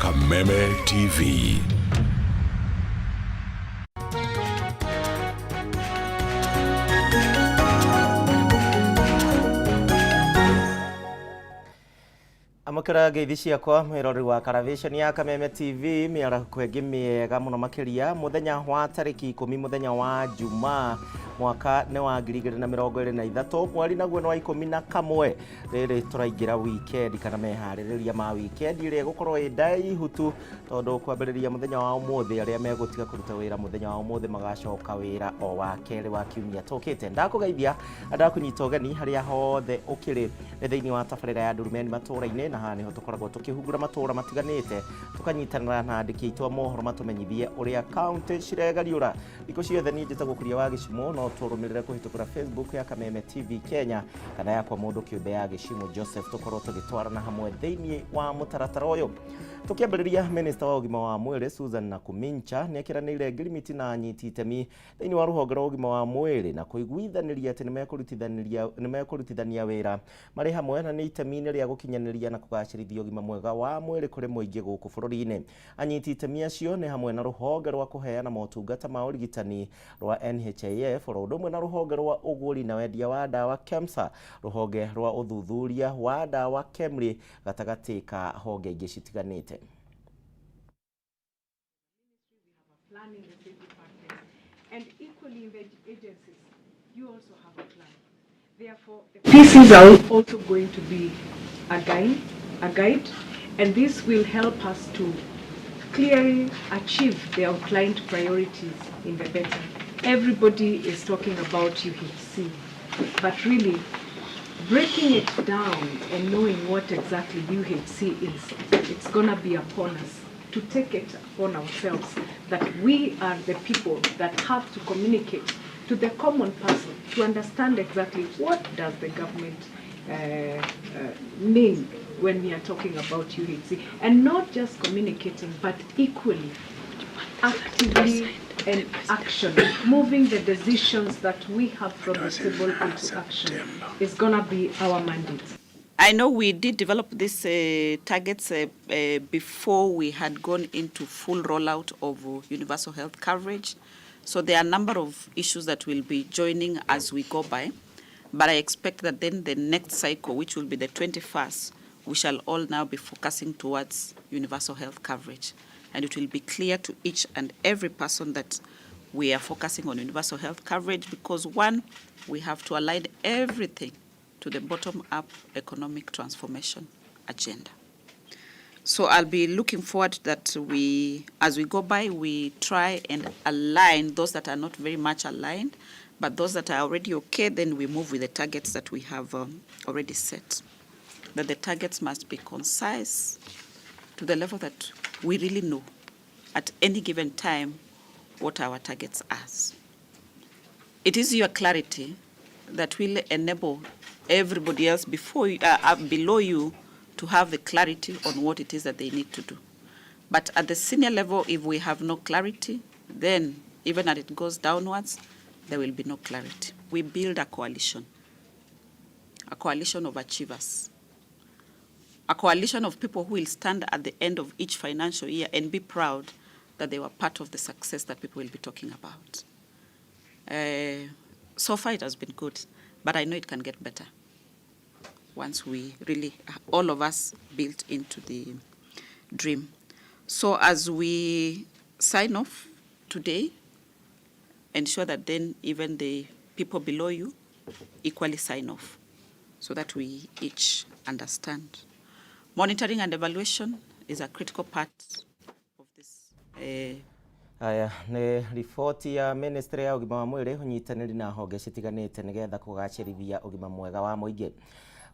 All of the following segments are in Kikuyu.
Kameme TV. Amũkĩra ngeithi ciakwa mwĩrori wa karavĩceni ya Kameme TV, mĩarahũko ĩngĩ mĩega mũno makĩria mũthenya wa tarĩki 10, mũthenya wa Jumaa, mwaka nĩ wa 2023, mweri naguo nĩ wa 11. Rĩrĩ tũraingĩra weekend kana meharĩrĩria ma weekend ĩrĩa ĩgũkorwo ĩ ndaihu tu, tondũ kwambĩrĩria mũthenya wa ũmũthĩ arĩa megũtiga kũruta wĩra mũthenya wa ũmũthĩ magacoka wĩra o wa kerĩ wa kiumia tũkĩte. Ndakũgeithia, ndakũnyita ũgeni harĩa hothe ũkĩrĩ nĩ thĩinĩ wa tabarĩra ya Ndurumeni matũũra-inĩ, na haha nĩho tũkoragwo tũkĩhungura matũũra matiganĩte, tũkanyitanĩra na andĩki aitũ a mohoro matũmenyithie ũrĩa kaũntĩ ciregariũra. Thikũ ciothe niĩ njĩtagwo Kuria wa Gĩcimũ, no tũrũmĩrĩre kũhĩtũkĩra Facebook ya Kameme TV Kenya kana yakwa mũndũ kĩũmbe ya Gĩcimũ Joseph, tũkorwo tũgĩtwarana hamwe thĩinĩ wa mũtaratara ũyũ. Tũkĩambĩrĩria, Minista wa ũgima wa mwĩrĩ Susan Nakumincha nĩ ekĩranĩire ngirimiti na anyiti itemi thĩinĩ wa rũhonge rwa ũgima wa mwĩrĩ na kũiguithanĩria atĩ nĩ mekũrutithania wĩra marĩ hamwe na nĩ itemi-inĩ rĩa gũkinyanĩria na kũgacĩrithia ũgima mwega wa mwĩrĩ kũrĩ mũingĩ gũkũ bũrũri-inĩ. Anyiti itemi acio nĩ hamwe na rũhonge rwa kũheana motungata ma ũrigitani rwa NHIF, oro ũndũ ũmwe na rũhonge rwa ũgũri na wendia wa ndawa KEMSA, rũhonge rwa ũthuthuria wa ndawa KEMRI, gatagatĩ ka honge ingĩ citiganĩte. And equally in the agencies, you also have a plan. Therefore, the PCs are also going to be a guide, and this will help us to clearly achieve the outlined priorities in the better. Everybody is talking about UHC, but really breaking it down and knowing what exactly UHC is, it's gonna be upon us to take it upon ourselves that we are the people that have to communicate to the common person to understand exactly what does the government mean when we are talking about UHC, and not just communicating, but equally actively and action, moving the decisions that we have from the table into action is gonna be our mandate. I know we did develop these targets before we had gone into full rollout of universal health coverage. So there are a number of issues that will be joining as we go by. But I expect that then the next cycle, which will be the 21st, we shall all now be focusing towards universal health coverage. And it will be clear to each and every person that we are focusing on universal health coverage because, one, we have to align everything to the bottom-up economic transformation agenda. So I'll be looking forward that we, as we go by, we try and align those that are not very much aligned, but those that are already okay, then we move with the targets that we have already set. That the targets must be concise to the level that we really know at any given time what our targets are. It is your clarity that will enable everybody else before you, below you to have the clarity on what it is that they need to do. But at the senior level, if we have no clarity, then even as it goes downwards, there will be no clarity. We build a coalition of achievers, a coalition of people who will stand at the end of each financial year and be proud that they were part of the success that people will be talking about. So far it has been good, but I know it can get better once we really, all of us, built into the dream. So as we sign off today, ensure that then even the people below you equally sign off so that we each understand. Monitoring and evaluation is a critical part of this. Aya nĩ riboti ya ministry ya ũgima wa mwĩrĩ, ũnyitanĩri na honge citiganĩte nĩgetha kũgacĩrithia ũgima mwega wa mũingĩ.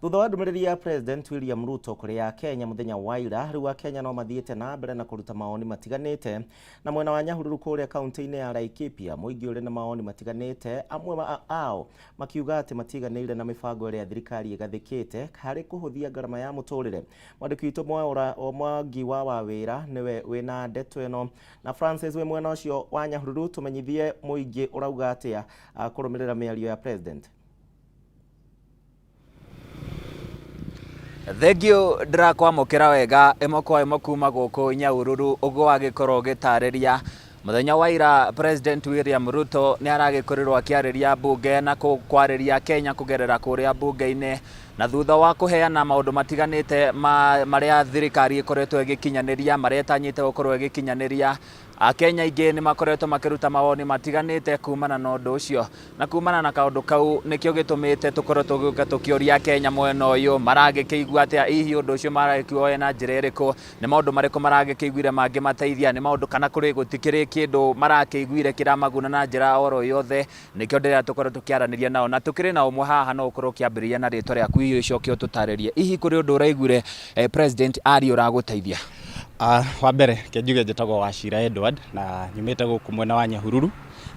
Thutha wa ndũmĩrĩri ya President William Ruto kũrĩ ya Kenya mũthenya wa ira, rĩu Akenya no mathiĩte na mbere na kũruta mawoni matiganĩte. Na mwena wa Nyahururu kũrĩa kaunti-inĩ ya Laikipia, mũingĩ ũrĩ na mawoni matiganĩte, amwe ao makiuga atĩ matiganĩire na mĩbango ĩrĩa thirikari ĩgathĩkĩte harĩ kũhũthia ngarama ya mũtũrĩre. Mwandĩki witũ Mwaura Mwangi wa Wawĩra nĩwe wĩna ndeto ĩno. Na Francis, wĩ mwena ũcio wa Nyahururu, tũmenyithie mũingĩ ũrauga atĩa kũrũmĩrĩra mĩario ya President. Thengiũ, ndĩrakwamũkĩra wega ĩmwe kwa ĩmwe kuma gũkũ Nyahururu. Ũguo wagĩkorwo ũgĩtarĩria, mũthenya wa ira President William Ruto nĩ aragĩkorirwo akĩarĩria mbunge na kwarĩria Kenya kũgerera kũrĩa mbunge-inĩ, na thutha wa kũheana maũndũ matiganĩte ma marĩa thirikari ĩkoretwo ĩgĩkinyanĩria, marĩa ĩtanyĩte gũkorwo ĩgĩkinyanĩria, Akenya aingĩ nĩ makoretwo makĩruta mawoni matiganĩte kumana na ũndũ ũcio, na kumana na kaũndũ kau nĩkĩo gĩtũmĩte tũkorwo tũgĩũka tũkĩũria Kenya mwena ũyũ maragĩkĩigua atĩa, hihi ũndũ ũcio maragĩkĩwoya na njĩra ĩrĩkũ, nĩ maũndũ marĩkũ maragĩkĩiguire mangĩmateithia, nĩ maũndũ kana kũrĩ gũtikĩrĩ kĩndũ marakĩiguire kĩramaguna na njĩra oro yothe. Nĩkĩo ndĩrĩa tũkorwo tũkĩaranĩria nao, na tũkĩrĩ na ũmwe haha. No ũkorwo ũkĩambĩrĩria na rĩtwa rĩaku, hihi ũcoke ũtũtarĩrie hihi kũrĩ ũndũ ũraiguire President aria ũragũteithia. Wa mbere ke njuge njĩtagwo Wachira Edward na nyumĩte gũkũ mwena wa Nyahururu,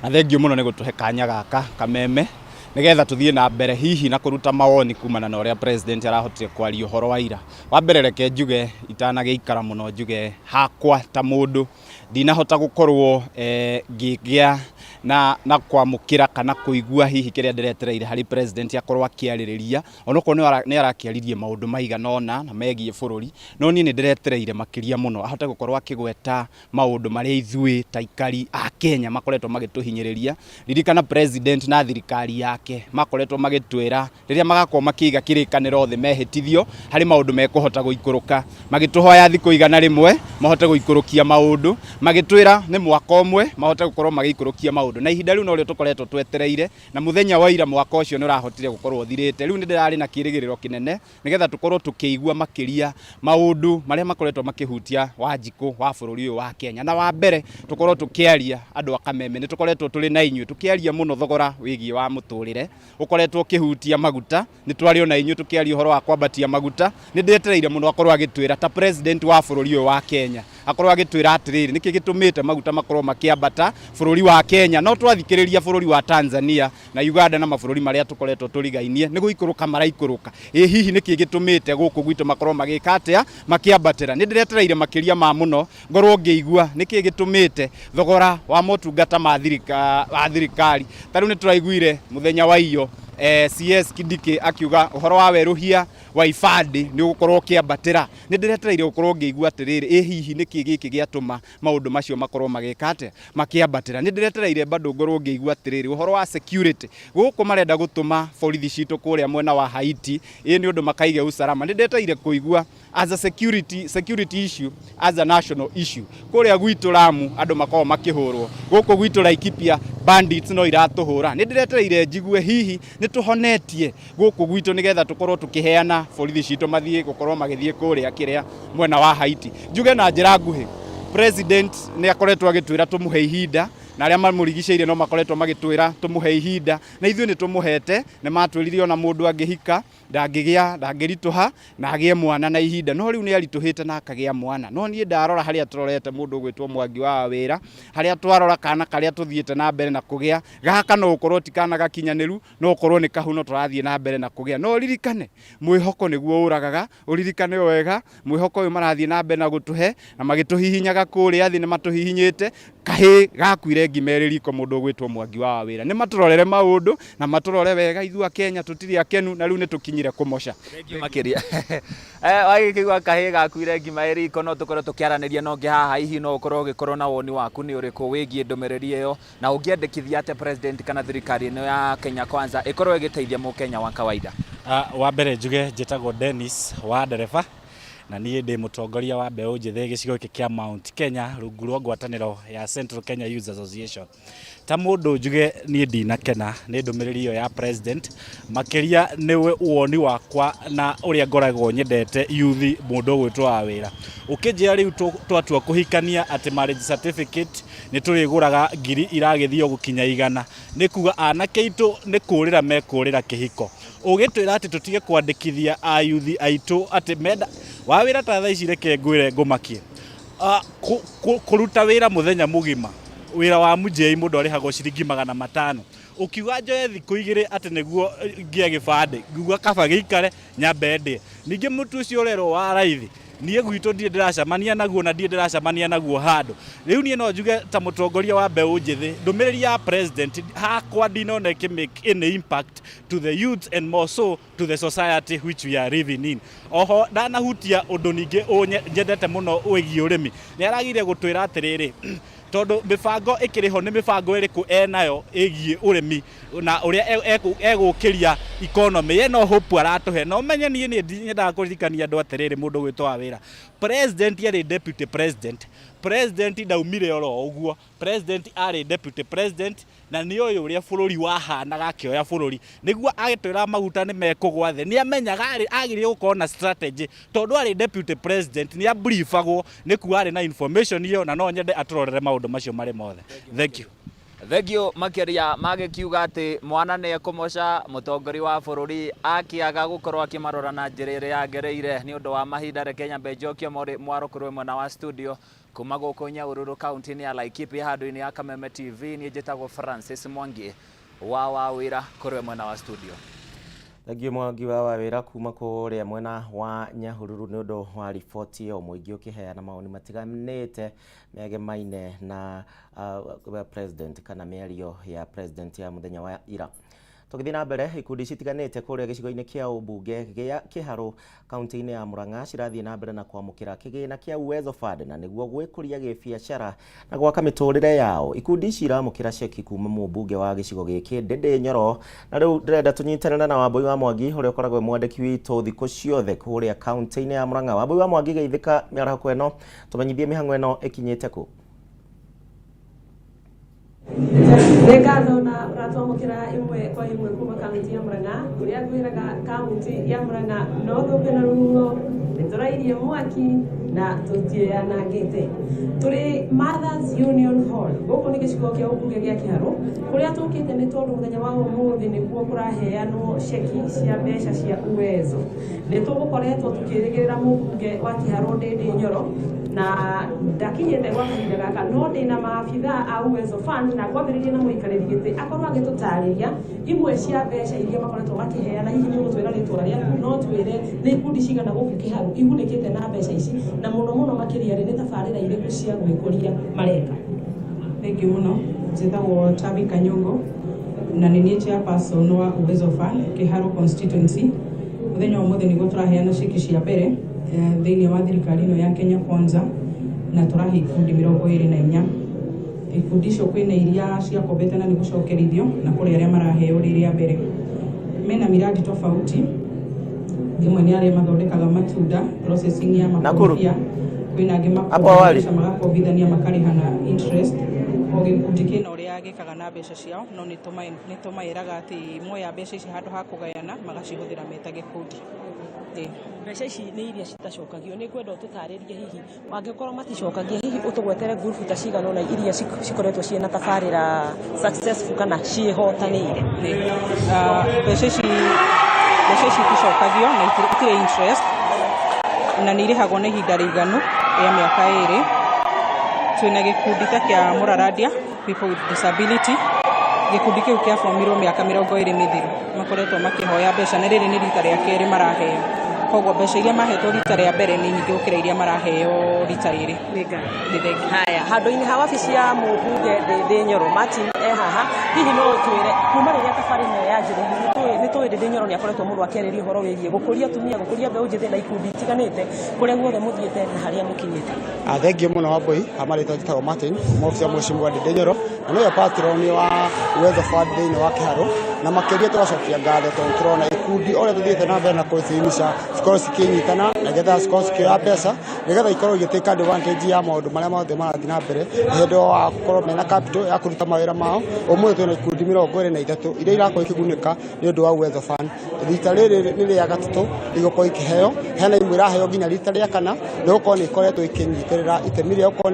na thengiũ mũno nĩ gũtũhe kanya gaka kameme nĩgetha tũthiĩ na mbere hihi na kũruta mawoni kumana na ũrĩa President arahotire kwaria ũhoro wa ira. Wa mbere, reke njuge itanagĩikara mũno, njuge hakwa ta mũndũ ndinahota gũkorwo ngĩgĩa na kwamũkĩra kana kũigua hihi kĩrĩa ndĩretereire harĩ President akorwo akĩarĩrĩria, onokorwo nĩ arakĩaririe maũndũ maigana ũna na megiĩ bũrũri, no niĩ nĩ ndĩretereire makĩria mũno ahote gũkorwo akĩgweta maũndũ marĩa ithuĩ ta aikari a Kenya makoretwo magĩtũhinyĩrĩria. Ririkana President na thirikari yake makoretwo magĩtwĩra rĩrĩa magakorwo makĩiga kĩrĩkanĩro thĩ mehĩtithio harĩ maũndũ mekũhota gũikũrũka, magĩtũhoya thikũ 100 mahote gũikũrũkia maũndũ, magĩtwĩra nĩ mwaka ũmwe mahote gũkorwo magĩikũrũkia maũndũ, na ihinda rĩu norĩo tũkoretwo twetereire. Na mũthenya wa ira mwaka ũcio nĩ ũrahotire gũkorwo ũthirĩte. Rĩu nĩ ndĩrarĩ na kĩrĩgĩrĩro kĩnene nĩgetha tũkorwo tũkĩigua makĩria maũndũ marĩa makoretwo makĩhutia Wanjikũ wa bũrũri ũyũ wa Kenya. Na wa mbere tũkorwo tũkĩaria, andũ a Kameme, nĩ tũkoretwo tũrĩ na inyuĩ tũkĩaria mũno thogora wĩgiĩ wa mũtũrĩre ũkoretwo ũkĩhutia maguta. Nĩ twarĩ ona inyuĩ tũkĩaria ũhoro wa kwambatia maguta. Nĩ ndĩretereire mũno akorwo agĩtwĩra ta President wa bũrũri ũyũ wa Kenya, akorwo agĩtwĩra atĩrĩrĩ, nĩkĩ gĩtũmĩte maguta makorwo makĩambata bũrũri wa Kenya, no twathikĩrĩria bũrũri wa Tanzania na Uganda na mabũrũri marĩa tũkoretwo tũrigainie nĩ gũikũrũka maraikũrũka. Ĩ hihi nĩkĩ gĩtũmĩte gũkũ gwitũ makorwo magĩka atĩa, makĩambatĩra? Nĩ ndĩretereire makĩria ma mũno ngorwo ngĩigua nĩkĩ gĩtũmĩte thogora wa motungata ma thirikari, ta rĩu nĩ tũraiguire mũthenya wa iyo CS Kindiki akiuga ũhoro wa werũhia wa ibandĩ nĩ ũgũkorwo ũkĩambatĩra. Nĩ ndĩretereire gũkorwo ngĩigua atĩrĩrĩ, ĩ hihi nĩkĩ gĩkĩ gĩatũma maũndũ macio makorwo magĩka atĩa, makĩambatĩra? Nĩ ndĩretereire bado ngorwo ngĩigua atĩrĩrĩ, ũhoro wa security gũkũ, marenda gũtũma borithi citũ kũrĩa mwena wa Haiti, ĩ nĩ ũndũ makaige usalama. Nĩ ndĩretereire kũigua as a security issue, as a national issue, kũrĩa gwitũ Lamu andũ makoragwo makĩhũrwo, gũkũ gwitũ Laikipia bandits no iratũhũra. Nĩ ndĩretereire njigue hihi nĩ tũhonetie gũkũ gwitũ nĩgetha tũkorwo tũkĩheana borithi citũ mathiĩ gũkorwo magĩthiĩ kũrĩa kĩrĩa mwena wa Haiti. Njuge na njĩra nguhĩ, President nĩ akoretwo agĩtwĩra tũmũhe ihinda, na arĩa mamũrigicĩirie no makoretwo magĩtwĩra tũmũhe ihinda, na ithuĩ nĩ tũmũhete. Nĩ matwĩrire ona mũndũ angĩhika ndangĩgĩa, ndangĩritũha na agĩe mwana na ihinda, no rĩu nĩ aritũhĩte na akagĩa mwana. No niĩ ndarora harĩa tũrorete mũndũ ũgwĩtwo Mwangi wa Wĩra, harĩa twarora kana karĩa tũthiĩte na mbere na kũgĩa gaka, no ũkorwo ti kana gakinyanĩru, no ũkorwo nĩ kahuno tũrathiĩ na mbere na kũgĩa. No ũririkane mwĩhoko nĩguo ũragaga, ũririkane wega mwĩhoko ũyũ marathiĩ na mbere na gũtũhe na magĩtũhihinyaga kũrĩa thĩ, nĩ matũhihinyĩte kahĩ gakuire ngima ĩrĩ riko. Mũndũ ũgwĩtwo Mwangi wa Wĩra, nĩ matũrorere maũndũ na matũrore wega. Ithuĩ a Kenya tũtirĩ akenu, na rĩu nĩ tũkinyire kũmoca. Thengiũ makĩria. Wagĩkĩigua kahĩ gakuire ngima ĩ riko. No tũkorwo tũkĩaranĩria na ũngĩ haha. Hihi no ũkorwo ũgĩkorwo na woni waku nĩ ũrĩkũ wĩgiĩ ndũmĩrĩri ĩyo, na ũngĩendekithia atĩa President kana thirikari ĩno ya Kenya Kwanza ĩkorwo ĩgĩteithia mũkenya wa kawaida? Wa mbere njuge njĩtagwo Dennis wa ndereba, na niĩ ndĩ mũtongoria wa mbeũ njĩthĩ gĩcigo gĩkĩ kĩa Mount Kenya rungu rwa ngwatanĩro ya Central Kenya Youth Association. Ta mũndũ njuge niĩ ndinakena nĩ ndũmĩrĩri ĩyo ya President, makĩria nĩ woni wakwa na ũrĩa ngoragwo nyendete youth. Mũndũ ũgwĩtwo wa wĩra ũkĩnjĩra rĩu twatua kũhikania atĩ marriage certificate nĩ tũrĩgũraga ngiri iragĩthiĩ o gũkinya 100, nĩ kuga anake aitũ nĩ kũrĩra mekũrĩra kĩhiko. Ũgĩtwĩra atĩ tũtige kwandĩkithia ayuthi aitũ atĩ menda wa wĩra. Ta thaa ici reke ngwĩre ngũmakie, kũruta wĩra mũthenya mũgima, wĩra wa mũnjei, mũndũ arĩhagwo ciringi 500. Ũkiuga njoe thikũ 2 atĩ nĩguo ngĩe gĩbandĩ, ngiuga kaba gĩikare nyambe ndĩe. Ningĩ mũtu ũcio ũrerwo wa raithi. Niĩ gwitũ ndirĩ ndĩracemania naguo na ndirĩ ndĩracemania naguo handũ. Rĩu niĩ no njuge ta mũtongoria wa mbeũ njĩthĩ, ndũmĩrĩri ya president hakwa ndinona ĩkĩ make any impact to the youth and more so to the society which we are living in. Oho ndanahutia ũndũ ningĩ nyendete mũno wĩgiĩ ũrĩmi, nĩ aragire gũtwĩra atĩrĩrĩ, tondũ mĩbango ĩkĩrĩ ho, nĩ mĩbango ĩrĩkũ enayo ĩgiĩ ũrĩmi na ũrĩa egũkĩria economy ye? No hope aratũhe. Na ũmenye niĩ nĩ nyendaga kũririkania andũ atĩrĩrĩ, mũndũ gwĩtwo wa wĩra, president arĩ deputy president, president ndaumire oro ũguo. President arĩ deputy president na nĩ ũyũ ũrĩa bũrũri wahanaga akĩoya bũrũri, nĩguo agĩtwĩra maguta nĩ mekũgwa thĩ, nĩ amenyaga agĩrĩire gũkorwo na strategy, tondũ arĩ deputy president nĩ abriefagwo, nĩ kuga arĩ na information ĩyo, na no nyende atũrorere maũndũ macio marĩ mothe. Thank you. Thengio makĩria. Magĩkiuga atĩ mwana nĩ ekũmoca mũtongoria wa bũrũri akĩaga gũkorwo akĩmarora na njĩra ĩrĩa yagĩrĩire. Nĩ ũndũ wa mahinda, reke nyambe njokie mwaro kũrĩ mwena wa studio. Kuma gũkũ Nyahururu, kaunti-inĩ ya Laikipia, handũ-inĩ ya Kameme TV, niĩ njĩtagwo Francis Mwangi wa wĩra kũrĩ mwena wa studio. Thengio, Mwangi wa wĩra, kuma kũrĩa mwena wa Nyahururu, nĩ ũndũ wa riboti ĩyo. Mũingĩ ũkĩheana mawoni matiganĩte megemaine na president kana mĩario ya president ya mũthenya wa ira. Tũgĩthiĩ na mbere, ikundi citiganĩte kũrĩa gĩcigo-inĩ kĩa ũmbunge gĩa Kĩharũ, kaunti-inĩ ya Murang'a, cirathiĩ na mbere na kwamũkĩra kĩgĩna kĩa Uwezo Fund na nĩguo gwĩkũria gĩbiacara na gwaka mĩtũrĩre yao. Ikundi ici iramũkĩra ceki kuma mũmbunge wa gĩcigo gĩkĩ, Ndĩndĩ Nyoro. Na rĩu ndĩrenda tũnyitanĩre na Wambui wa Mwangi, ũrĩa ũkoragwo mwandĩki witũ thikũ ciothe kũrĩa kaunti-inĩ ya Murang'a. Wambui wa Mwangi, geithĩka mĩarahũko ĩno, tũmenyithie mĩhang'o ĩno ĩkinyĩte kũ. Nĩ ngatho na ũratwamũkĩra ĩmwe kwa ĩmwe kuma kaunti ya Murang'a, kũrĩa ngwĩraga kaunti ya Murang'a no thũmbĩ na rũhuho, nĩ tũrairie mwaki na tũtiĩyanangĩte. Tũrĩ Mothers Union Hall, gũkũ nĩ gĩcigo kĩa ũmbunge gĩa Kĩharũ, kũrĩa tũkĩte nĩ tondũ mũthenya wa ũmũthĩ nĩguo kũraheanwo ceki cia mbeca cia Uwezo. Nĩ tũgũkoretwo tũkĩrĩgĩrĩra mũmbunge wa Kĩharũ, Ndĩndĩ Nyoro, na ndakinyĩte gwa kahinda gaka, no ndĩna maabithaa a Uwezo Fund na ngwambĩrĩria na mũikarĩri gĩtĩ akorwo agĩtũtarĩria imwe cia mbeca iria makoretwo makĩheana. Hihi nĩ ũgũtwĩra rĩtwa rĩaku, no twĩre nĩ ikundi cigana gũkũ Kĩharũ igunĩkĩte na mbeca ici, na mũno mũno makĩria rĩ, nĩ tabarĩra irĩkũ cia gwĩkũria mareka? Thank you mũno. Njĩtagwo Tabi Kanyongo na nĩ niĩ chairperson wa Uwezo Fund Kĩharũ constituency. Mũthenya wa ũmũthĩ nĩguo tũraheana ceki cia mbere thĩinĩ wa thirikari ĩno ya Kenya Kwanza, na tũrahe ikundi 24. Ikundi icio kwĩna iria ciakombete na nĩ gũcokerithio, na kũrĩ arĩa maraheo rĩ rĩa mbere. Mena miradi tofauti, imwe nĩ arĩa mathondekaga matunda, processing ya Nakuru. makorobia, kwĩna angĩ Hapo awali. makomba mbeca, magakombithania makarĩha na interest. O gĩkundi kĩna ũrĩa gĩkaga na mbeca ciao, no nĩ tũmaĩraga atĩ moya mbeca ici, handũ ha kũgayana magacihũthĩra me ta gĩkundi. Ĩĩ. Mbeca ici nĩ iria citacokagio. Nĩ ngwenda ũtũtarĩrie, hihi angĩkorwo maticokagia, hihi ũtũgwetere ngurubu ta cigana ũna iria cikoretwo ciĩna tabarĩra successful kana ciĩhotanĩire. Nĩ. Mbeca ici iticokagio na itirĩ interest, na nĩ irĩhagwo na ihinda rĩiganu rĩa mĩaka 2. Twĩna gĩkundi ta kĩa Mũrarandia People with Disability. Gĩkundi kĩu kĩabomirwo mĩaka 20 mĩthiru, makoretwo makĩhoya mbeca, na rĩrĩ nĩ rita rĩa kerĩ maraheo, koguo mbeca iria mahetwo rita rĩa mbere nĩ nyingĩ gũkĩra iria maraheo rita rĩrĩ. Nĩ ngatho. Nĩ thengiũ. Haya, handũ-inĩ ha wabici ya mũmbunge Ndĩndĩ Nyoro, Martin e haha. Hihi no ũtwĩre kuma rĩrĩa tabarĩra ĩno yanjĩrĩirie, nĩ tũĩ Ndĩndĩ Nyoro nĩ akoretwo mũndũ akĩarĩria ũhoro wĩgiĩ gũkũria atumia, gũkũria mbeũ njĩthĩ na ikundi itiganĩte, kũrĩa guothe mũthiĩte na harĩa mũkinyĩte? Thengio mũno, Wambui. Marĩtwa njĩtagwo Martin, kuma obici ya Mheshimiwa Ndĩndĩ Nyoro, na nĩwe patron wa Uwezo Fund thĩinĩ wa Kĩharũ. Na makĩria tũracokia ngatho tondũ tũrona ikundi ũrĩa tũthiĩte na mbere na kũciimisha cikorwo cikĩnyitana, nĩgetha cikorwo cikĩoya mbeca, nĩgetha ikorwo igĩtake advantage ya maũndũ marĩa mothe marathiĩ na mbere hĩndĩ wa gũkorwo mena capital ya kũruta mawĩra mao. Ũmũthĩ twĩna ikundi 23 iria irakorwo ikĩgunĩka nĩ ũndũ wa Uwezo Fund. Rita rĩrĩ nĩ rĩa gatatũ igũkorwo ikĩheo, hena imwe iraheo nginya rita rĩa kana, nĩ gũkorwo nĩ ikoretwo ikĩnyitĩrĩra itemi rĩa gũkorwo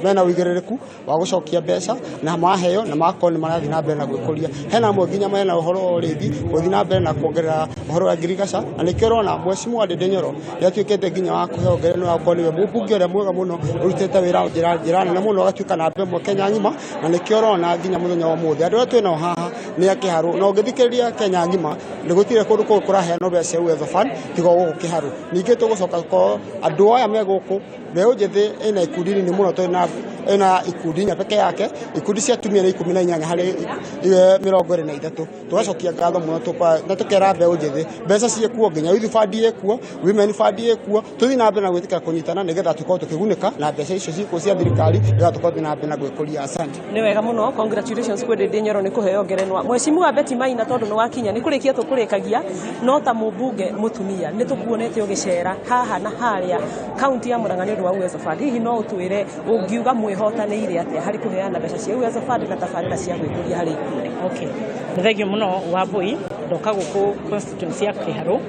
mena ũigĩrĩrĩku wa gũcokia mbeca, na maheo na magakorwo nĩ marathiĩ na mbere na gwĩkũria. Hena amwe nginya mena ũhoro wa ũrĩithi, gũthiĩ na mbere na kuongerera ũhoro wa ngirigaca, na nĩkĩo ũrona Mheshimiwa Ndĩndĩ Nyoro nĩ atuĩkĩte nginya wa kũheo ngerenwa ya gũkorwo nĩwe mũmbunge ũrĩa mwega mũno ũrutĩte wĩra njĩra nene mũno, agatuĩka namba ĩmwe Kenya ng'ima. Na nĩkĩo ũrona nginya mũthenya wa ũmũthĩ andũ arĩa twĩnao haha Nĩ a Kĩharũ, na ũngĩthikĩrĩria Kenya ng'ima nĩ gũtirĩ kũndũ kũngĩ kũraheanwo mbeca cia Uwezo Fund tiga o gũkũ Kĩharũ. Ningĩ tũgũcoka gũkorwo andũ aya me gũkũ, mbeũ njĩthĩ ĩna ikundi nini mũno, twĩna ĩna ikundi inya peke yake, ikundi cia atumia nĩ 18 harĩ 23. Tũgacokia ngatho mũno na tũkera mbeũ njĩthĩ mbeca ciĩkuo, nginya youth fund ĩkuo, women fund ĩkuo, tũthiĩ na mbere na gwĩtĩkĩra kũnyitana nĩgetha tũkorwo tũkĩgunĩka na mbeca icio ciĩkuo cia thirikari, nĩgetha tũkorwo tũthiĩ na mbere na gwĩkũria. Asante. Nĩ wega mũno, congratulations kwĩ Ndĩndĩ Nyoro nĩ kũheo ngerenwa. Mheshimiwa Betty Maina, tondũ nĩ wakinya nĩ kũrĩkia tũkũrĩkagia, no ta mũmbunge mũtumia nĩ tũkuonete ũgĩcera haha na harĩa kaunti ya Murang'a nĩ ũndũ wa Uwezo Fund. Hihi no ũtwĩre ũngiuga mwĩhotanĩire atĩa harĩ kũheana mbeca cia Uwezo Fund na tabarĩra cia gwĩkũria harĩ ikundi? Okay. Nĩ thengio mũno Wambui, ndoka gũkũ constituency ya Kĩharũ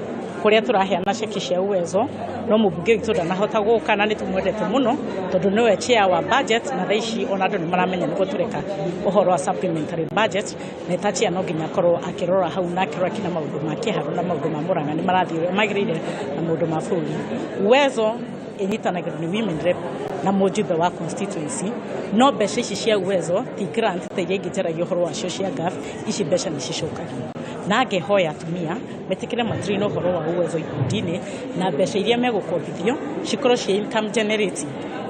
kũrĩa tũraheana ceki cia Uwezo, no mũmbunge witũ ndanahota gũka, na nĩ tũmwendete mũno tondũ nĩwe chair wa budget, na thaa ici ona andũ nĩ maramenya nĩguo tũreka ũhoro wa supplementary budget, na ta chair no nginya akorwo akĩrora hau na akĩrora kinya maũndũ ma Kĩharũ na maũndũ ma Murang'a nĩ marathiĩ ũrĩa magĩrĩire na maũndũ ma bũrũri. Uwezo ĩnyitanagĩrwo nĩ women rep na mũjumbe wa constituency, no mbeca ici cia Uwezo ti grant ta iria ingĩ njaragia ũhoro wacio cia GAF, ici mbeca nĩ cicokagio, na ngehoya atumia metĩkĩre matrain ũhoro wa Uwezo ikundi-inĩ, na mbeca iria megũkombithio cikorwo cia income generating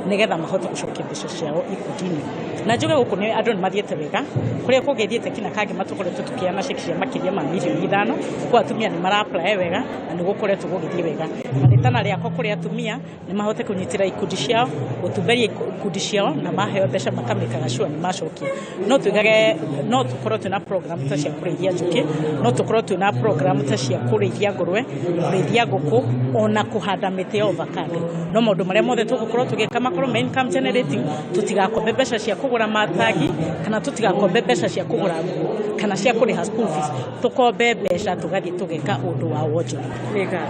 nĩgetha mahote gũcokia mbeca ciao ikundi-inĩ. Na njuge gũkũ nĩ andũ nĩ mathiĩte wega, kũrĩa kũngĩthiĩte kinya kangĩ matũkoretwo tũkĩheana ceki cia makĩria ma mirioni 5 kwa atumia nĩ mara apply wega na nĩ gũkoretwo gũgĩthiĩ wega. Na rĩtana rĩakwa kũrĩ atumia nĩ mahote kũnyitĩra ikundi ciao, gũtumberia ikundi ciao, na maheo mbeca makamĩkaga sure nĩ macokia. No tuigage no tũkorwo twĩna program ta cia kũrĩithia njũkĩ, no tũkorwo twĩna program ta cia kũrĩithia ngũrwe, kũrĩithia ngũkũ, ona kũhanda mĩtĩ ya avocado, no maũndũ marĩa mothe tũgũkorwo tũgĩka makorwo me income generating. Tũtigakombe mbeca cia kũgũra matangi, kana tũtigakombe mbeca cia kũgũra nguo kana cia kũrĩha school fees, tũkombe mbeca tũgathiĩ tũgeka ũndũ wa wonjoria.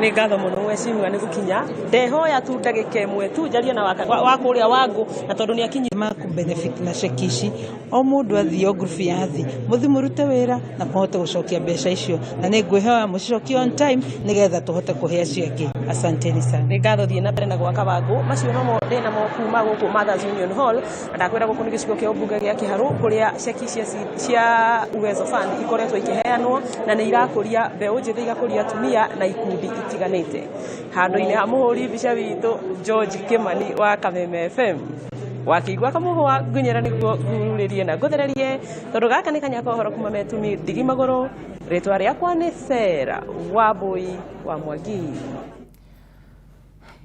Nĩ ngatho mũno mheshimiwa nĩ gũkinya. Ndehoya tu ndagĩka ĩmwe tu njarie na wa kũrĩa Wangũ, na tondũ nĩ akinyi ma benefit na ceki ici, o mũndũ athiĩ o group ya thi mũthi mũrute wĩra na mũhote gũcokia mbeca icio, na nĩ ngwĩhoya mũcicokie on time nĩgetha tũhote kũhe acio angĩ. Asanteni sana. Nĩ ngatho, thiĩ na mbere na gwaka Wangũ. Macio nomo ndĩ namo kuma gũkũ Mothers Union Hall, na ndakwĩra gũkũ nĩ gĩcigo kĩa ũmbunge gĩa Kĩharũ kũrĩa ceki cia Uwezo Fund ikoretwo ikĩheanwo, na nĩ irakũria mbeũ njĩthĩ, igakũria atumia na ikundi itiganĩte. Handũ-inĩ ha mũhũri mbica witũ George Kimani wa Kameme FM, wakĩigua kamũhũa ngunyĩra nĩguo ngururĩrie na ngũthererie, tondũ gaka nĩ kanya ka ũhoro kuma metumi ndigi magũrũ. Rĩtwa rĩakwa nĩ Sarah Wambui wa Mwangi.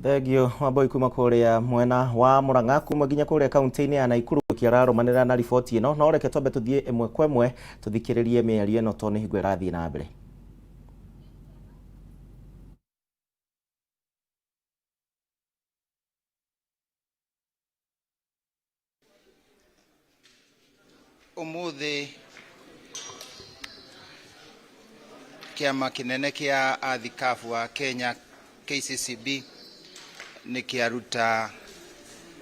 Thengio Wambui kuma kũrĩa mwena wa Murang'a, kuma nginya kũrĩa kaunti-inĩ ya Nakuru kĩararũmanĩra na riboti ĩno. No reke twambe tũthiĩ ĩmwe kwa ĩmwe tũthikĩrĩrie mĩario ĩno tondũ nĩ hingo ĩrathiĩ na mbere. Umuthi kĩama kĩnene kĩa athikabu a Kenya, KCCB, nĩ kĩaruta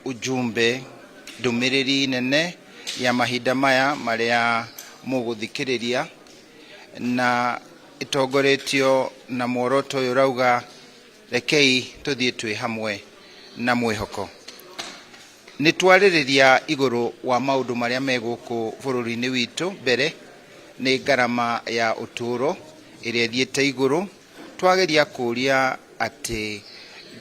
ujumbe, ndũmĩrĩri nene ya mahinda maya marĩa mũgũthikĩrĩria, na ĩtongoretio na muoroto ũyũ ũrauga, "Rekei tũthiĩ twĩ hamwe na mwĩhoko." Nĩ twarĩrĩria igũrũ wa maũndũ marĩa me gũkũ bũrũri-inĩ witũ. Mbere nĩ ngarama ya ũtũũro ĩrĩa ĩthiĩte igũrũ. Twageria kũria atĩ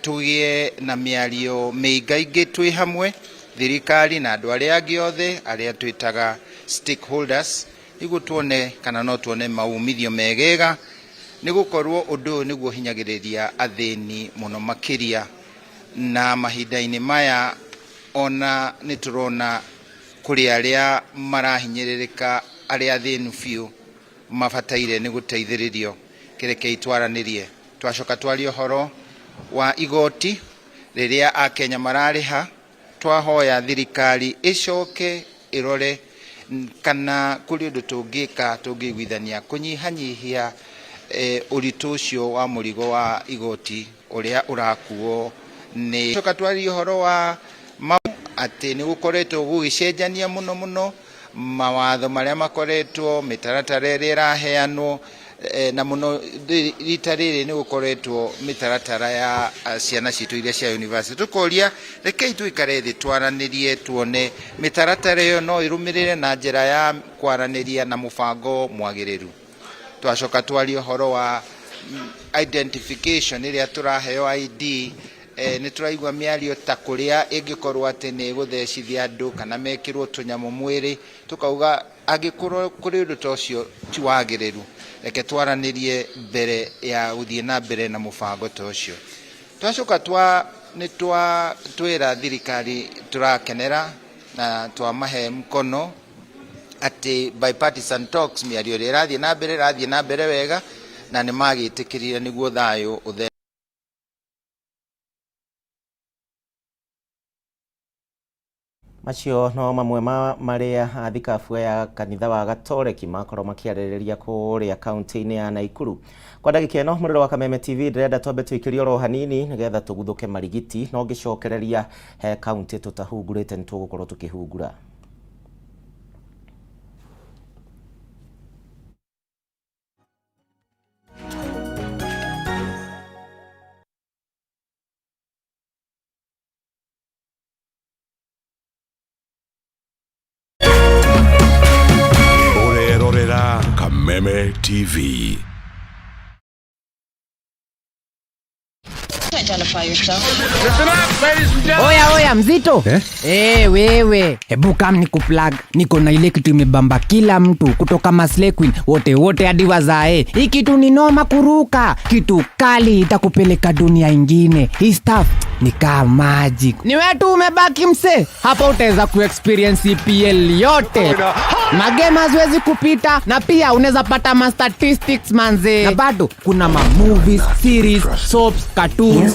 tũgĩe na mĩario mĩingaingĩ twĩ hamwe, thirikari na andũ arĩa angĩ othe arĩa twĩtaga stakeholders, nĩguo tuone kana no tuone maumithio megega, nĩ gũkorwo ũndũ ũyũ nĩguo hinyagĩrĩria athĩni mũno makĩria. Na mahinda-inĩ maya ona nĩ tũrona kũrĩ arĩa marahinyĩrĩrĩka, arĩa athĩnu biũ mabataire nĩ gũteithĩrĩrio. Kĩrekei twaranĩrie. Twacoka twarie ũhoro wa igoti rĩrĩa akenya mararĩha. Twahoya thirikari ĩcoke ĩrore kana kũrĩ ũndũ tũngĩka tũngĩiguithania kũnyihanyihia ũritũ ũcio wa mũrigo wa igoti ũrĩa ũrakuo nĩ. Coka twarie ũhoro wa mau atĩ nĩ gũkoretwo gũgĩcenjania mũno mũno mawatho marĩa makoretwo, mĩtaratara ĩrĩa ĩraheanwo. Na muno rita rĩrĩ nĩ gũkoretwo mĩtaratara ya ciana citũ iria cia university. Tũkoria rekei tũikare thĩ twaranĩrie, tuone mĩtaratara ĩyo no ĩrũmĩrĩre na njĩra ya kwaranĩria na mũbango mwagĩrĩru. Twacoka twaria ũhoro wa identification ĩrĩa tũraheo ID. Nĩ tũraigua mĩario ta kũrĩa ĩngĩkorwo atĩ nĩ ĩgũthecithia andũ kana mekĩrwo tũnyamũ mwĩrĩ. Tũkauga angĩkorwo kũrĩ ũndũ ta ũcio ti wagĩrĩru, reke twaranĩrie mbere ya gũthiĩ na mbere na mũbango ta ũcio. Twacoka twa nĩ twa twĩra thirikari tũrakenera na twamahe mkono atĩ bipartisan talks, mĩario ĩrĩa ĩrathiĩ na mbere ĩrathiĩ na mbere wega, na nĩ magĩtĩkĩrire nĩguo thayũ ũthe. Macio no mamwe ma marĩa athikabu ya kanitha wa Gatoreki makorwo makĩarĩrĩria kũrĩa kaunti-inĩ ya Naikuru. Kwa ndagĩka ĩno, mũrĩro wa Kameme TV, ndĩrenda twambe tũikĩrie oro hanini nĩgetha tũguthũke marigiti, no ngĩcokereria he kaunti tũtahungurĩte nĩ tũgũkorwo tũkĩhungura. Ũrerorera Kameme TV. Identify yourself. Oya oya, mzito eh? Eh, wewe, hebu kam nikuplug. Niko na ile kitu imebamba kila mtu kutoka maslay queen wote wote hadi wazae. Hii kitu ni noma kuruka, kitu kali itakupeleka dunia ingine. Hii stuff ni kaa magic. Ni wewe tu umebaki mse hapa, utaweza kuexperience EPL yote, magame haziwezi kupita, na pia unaweza pata ma statistics manze, na bado kuna ma movies, series, soaps, cartoons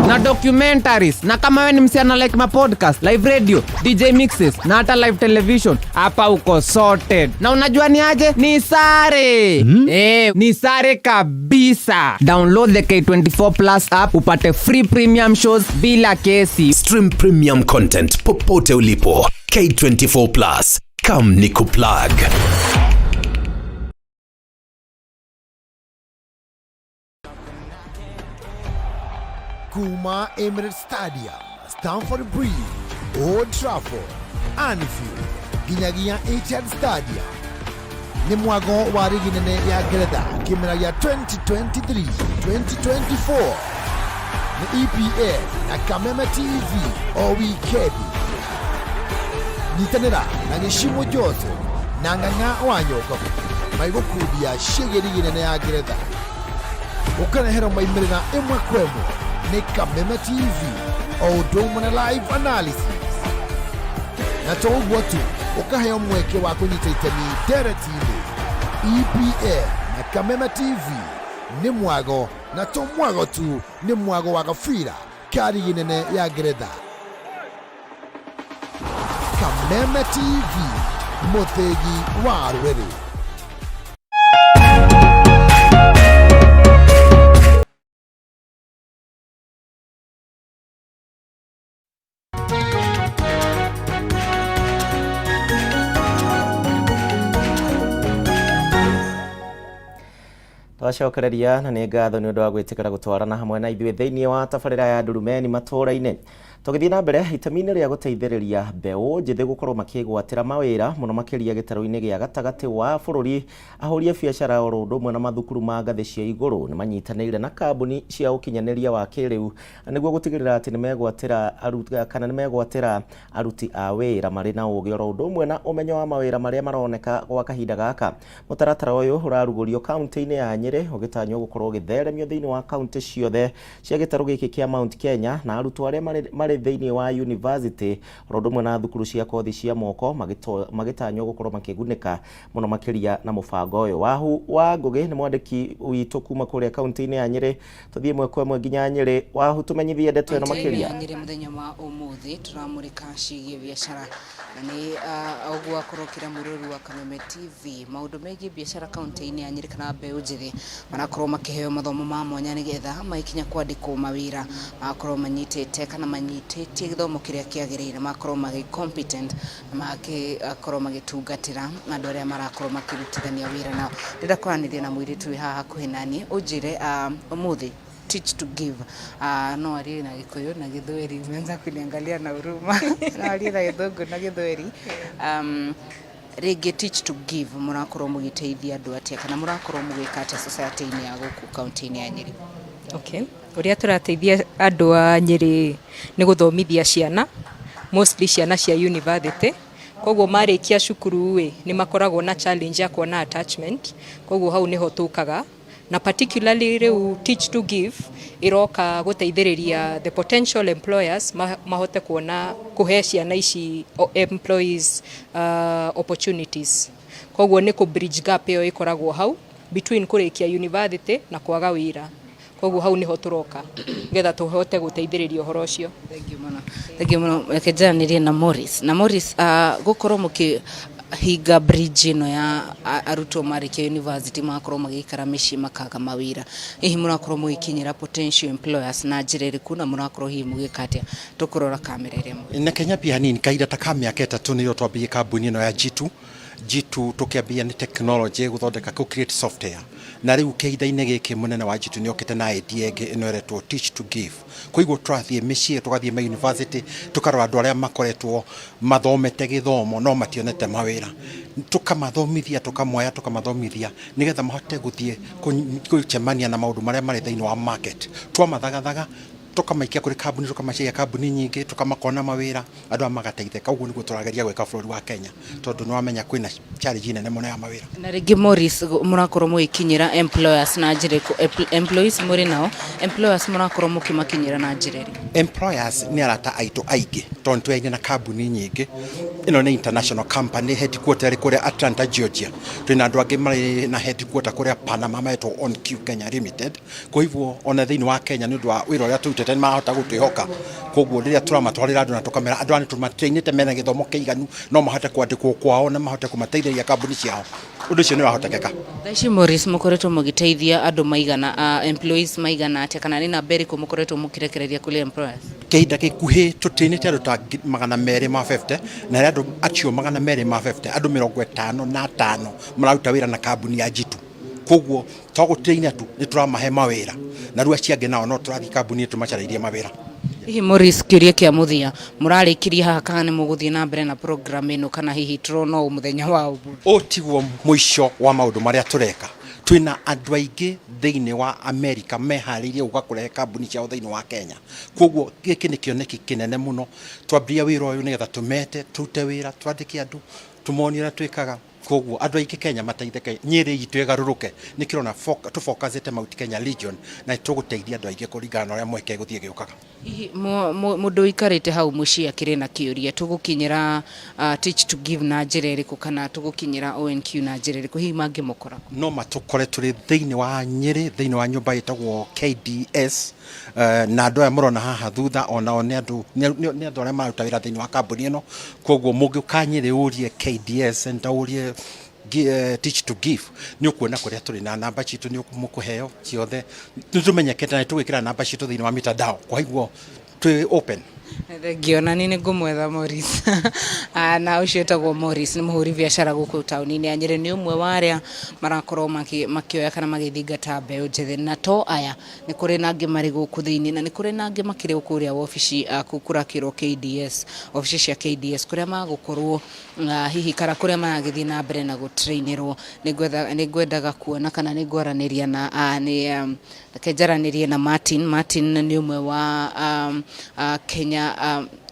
na documentaries. Na kama wewe ni msichana, like ma podcast, live radio, DJ mixes na hata live television, hapa uko sorted. Na unajua ni aje? Ni sare? Eh, ni sare kabisa. Download the K24 Plus app upate free premium shows bila kesi. Stream premium content popote ulipo. K24 Plus. Come nikuplug. Kuma Emirates Stadium, Stamford Bridge, Old Trafford, Anfield nginyagia Etihad Stadium, nĩ mwago wa rigi nene ya Ngeretha kĩmera gĩa 2023-2024. Nĩ EPL na Kameme TV o wikendi. Nyitanĩra na Gĩcimo Joseph na Ng'ang'a wa Nyokabu maigũkundia ciĩgiĩ rigi nene ya Ngeretha, ũkareherwo maimĩrĩra ĩmwe kwa ĩmwe nĩ Kameme TV o ũndũ ũmwe na live analysis. Na to ũguo tu, ũkaheo mweke wa kũnyita itemi ndereti-inĩ. EPL na Kameme TV nĩ mwago, na to mwago tu, nĩ mwago wa gabira ka rigi nene ya Ngeretha. Kameme TV, mũthĩgi wa rũrĩrĩ. Twacokereria na nĩ ngatho nĩ ũndũ wa gwĩtĩkĩra gũtwarana hamwe na ithuĩ thĩinĩ wa tabarĩra ya Ndurumeni matũũra-inĩ. Tũgĩthiĩ na mbere itemi-inĩ rĩa gũteithĩrĩria mbeũ njĩthĩ gũkorwo makĩgwatĩra mawĩra mũno makĩria gĩtarũ-inĩ gĩa gatagatĩ wa bũrũri, ahũri a biacara oro ũndũ ũmwe na mathukuru ma ngathĩ cia igũrũ nĩ manyitanĩire na kambuni cia ũkinyanĩria wa kĩrĩu nĩguo gũtigĩrĩra atĩ nĩ megwatĩra kana nĩ megwatĩra aruti a wĩra marĩ na ũgĩ oro ũndũ ũmwe na ũmenyo wa mawĩra marĩa maroneka gwa kahinda gaka. Mũtaratara ũyũ ũrarugũrio kaunti-inĩ ya Nyĩrĩ, ũgĩtanywo gũkorwo ũgĩtheremio thĩinĩ wa kaunti ciothe cia gĩtarũ gĩkĩ kĩa Mount Kenya, na arutwo arĩa marĩ thĩinĩ wa university oro ũndũ ũmwe na thukuru cia kothi cia moko magĩtanywo gũkorwo makĩgunĩka mũno makĩria na mũbango ũyũ. Wahu wa Ngũgĩ nĩ mwandĩki witũ kuma kũrĩa kaunti-inĩ ya Nyĩrĩ. Tũthiĩ ĩmwe kwa ĩmwe nginya Nyĩrĩ. Wahu, tũmenyithie ndeto ĩno makĩria. Nyĩrĩ mũthenya wa ũmũthĩ tũramũrĩka ciĩgiĩ biacara, na nĩ ũguo akorwo kĩra mũrũru wa Kameme TV maũndũ megiĩ biacara kaunti-inĩ ya Nyĩrĩ kana mbeũ njĩthĩ. Marakorwo makĩheo mathomo ma mwanya nĩgetha magĩkinya kwandĩkwo mawĩra magakorwo manyitĩte kana manyitĩtie gĩthomo kĩrĩa kĩagĩrĩire, magakorwo magĩ competent na magakorwo magĩtungatĩra andũ arĩa marakorwo makĩrutithania wĩra nao. Ndĩrenda kwaranĩria na mũirĩtu wĩ haha hakuhĩ naniĩ, ũnjĩre ũmũthĩ Teach to Give, no arie na Gĩkũyũ na Gĩthweri. Umeanza kuniangalia na huruma. No arie na Gĩthũngũ na Gĩthweri. Rĩngĩ Teach to Give mũrakorwo mũgĩteithia andũ atĩa kana mũrakorwo mũgĩka atĩa society-inĩ ya gũkũ kaunti-inĩ ya Nyĩrĩ? Okay. Ũrĩa tũrateithia andũ a Nyĩrĩ nĩ gũthomithia ciana, mostly ciana cia university. Koguo marĩkia cukuru ĩ, nĩ makoragwo na challenge ya kuona attachment, koguo hau nĩho tũkaga. Na particularly rĩu Teach to Give ĩroka gũteithĩrĩria the potential employers mahote kuona kũhe ciana ici employees opportunities. Koguo nĩ kũ bridge gap ĩyo ĩkoragwo hau between kũrĩkia university na kwaga wĩra. Koguo hau nĩho tũroka nĩgetha tũhote gũteithĩrĩria ũhoro ũcio. Thank you mũno. Thank you mũno. Reke njaranĩrie na Morris. Na Morris, gũkorwo mũkĩhinga bridge ĩno ya arutwo marĩkia university magakorwo magĩikara mĩciĩ makaga mawĩra, hihi mũrakorwo mũgĩkinyĩra potential employers na njĩra ĩrĩkũ na mũrakorwo hihi mũgĩka atĩa? Tũkũrora kamera ĩrĩa mũrĩ. Na Kenya pia hanini kahinda ta ka mĩaka 3 nĩrĩo twambĩrĩirie kambuni ĩno ya G2. G2 tũkĩambia nĩ technology, gũthondeka, kũ create software, na rĩu kĩhinda-inĩ gĩkĩ mũnene wa G2 nĩ okĩte na idea ĩngĩ ĩno ĩretwo Teach to Give. Koguo tũrathiĩ mĩciĩ, tũgathiĩ ma university, tũkarora andũ arĩa makoretwo mathomete gĩthomo no mationete mawĩra, tũkamathomithia, tũkamoya, tũkamathomithia nĩgetha mahote gũthiĩ gũcemania na maũndũ marĩa marĩ thĩinĩ wa market. Twamathagathaga, tũkamaikia kũrĩ kambuni, tũkamacaria kambuni nyingĩ, tũkamakona mawĩra, andũ aya magateithĩka. Ũguo nĩguo tũrageria gwĩka bũrũri wa Kenya, tondũ nĩ wamenya kwĩna challenge nene mũno ya mawĩra. Na rĩngĩ Morris, mũrakorwo mũgĩkinyĩra employers na njĩra ĩrĩkũ? Employees mũrĩ nao, employers mũrakorwo mũkĩmakinyĩra na njĩra ĩrĩkũ? Employers nĩ arata aitũ aingĩ, tondũ nĩ na kambuni nyingĩ. Ĩno nĩ international company, headquarter ĩrĩ kũrĩa Atlanta, Georgia. Twĩna andũ angĩ marĩ na headquarter kũrĩa Panama, metwo OnQ Kenya Limited. Kwa hivyo ona thĩinĩ wa Kenya, nĩ ũndũ wa wĩra ũrĩa tũrutĩte, nĩ marahota gũtwĩhoka. Koguo rĩrĩa tũramatwarĩra andũ na tũkamera andũ aya nĩ tũmatrainĩte, mena gĩthomo kĩiganu, no mahote kwandĩkwo kwao na mahote kũmateithĩrĩria kambuni ciao, ũndũ ũcio nĩ ũrahotekeka. Thaa ici Morris, mũkoretwo mũgĩteithia andũ maigana, employees maigana atĩa, kana nĩ namba ĩrĩkũ mũkoretwo mũkĩrekereria kũrĩ employers? Kĩhinda gĩkuhĩ tũtrainĩte andũ ta 250, na harĩ andũ acio 250, andũ 55 mararuta wĩra na kambuni ya G2. Koguo to gũtraina tu, nĩ tũramahe mawĩra, na rĩu acio angĩ nao no tũrathiĩ kambuni tũmacarĩirie mawĩra. Hihi Morris, kĩũria kĩa mũthia, mũrarĩkirie haha kana nĩ mũgũthiĩ na mbere na program ĩno, kana hihi tũrona o mũthenya wa ũmũthĩ? Ũũ tiguo mũico wa maũndũ marĩa tũreka. Twĩna andũ aingĩ thĩinĩ wa America meharĩirie gũka kũrehe kambuni ciao thĩinĩ wa Kenya. Koguo gĩkĩ nĩ kĩoneki kĩnene mũno. Twambĩrĩria wĩra ũyũ nĩgetha tũmete, tũrute wĩra, twandĩke andũ, tũmonie ũrĩa twĩkaga. Koguo andũ aingĩ Kenya mateithĩke, Nyĩrĩ itũ ĩgarũrũke. Nĩkĩo ũrona tũfocusĩte Mount Kenya region, na tũgũteithia andũ aingĩ kũringana na ũrĩa mweke ĩgũthiĩ ĩgĩũkaga. Hihi mũndũ ũikarĩte hau mũciĩ akĩrĩ na kĩũria, tũgũkinyĩra Teach to Give na njĩra ĩrĩkũ, kana tũgũkinyĩra ONQ na njĩra ĩrĩkũ, hihi mangĩmũkora? No matũkore tũrĩ thĩinĩ wa Nyĩrĩ, thĩinĩ wa nyũmba ĩtagwo KDS, na andũ aya mũrona haha thutha onao nĩ andũ arĩa mararuta wĩra thĩinĩ wa kambuni ĩno. Koguo mũngĩũka Nyĩrĩ ũrie KDS Center, ũrie Teach to Give, nĩ ũkuona kũrĩa tũrĩ, na namba citũ nĩ mũkũheo ciothe. Nĩ tũmenyekete na nĩ tũgwĩkĩra namba citũ thĩinĩ wa mitandao, kwa hivyo twĩ open. Thengio, na niĩ nĩ ngũmwetha Morris. Na ũcio wĩtagwo Morris nĩ mũhũri biacara gũkũ taũni-inĩ ya Nyĩrĩ, nĩ ũmwe wa arĩa marakorwo makĩoya kana magĩthingata mbeũ njĩthĩ, na to aya, nĩ kũrĩ na angĩ marĩ gũkũ thĩinĩ, na nĩ kũrĩ na angĩ makĩrĩ kũrĩa wabici kũrakĩrwo KDS, wabici cia KDS kũrĩa magũkorwo hihi kana kũrĩa maragĩthiĩ na mbere na gũtrainĩrwo. Nĩ ngwendaga kuona kana nĩ ngwaranĩria na nĩ reke njaranĩrie na Martin. Martin nĩ ũmwe wa Kenya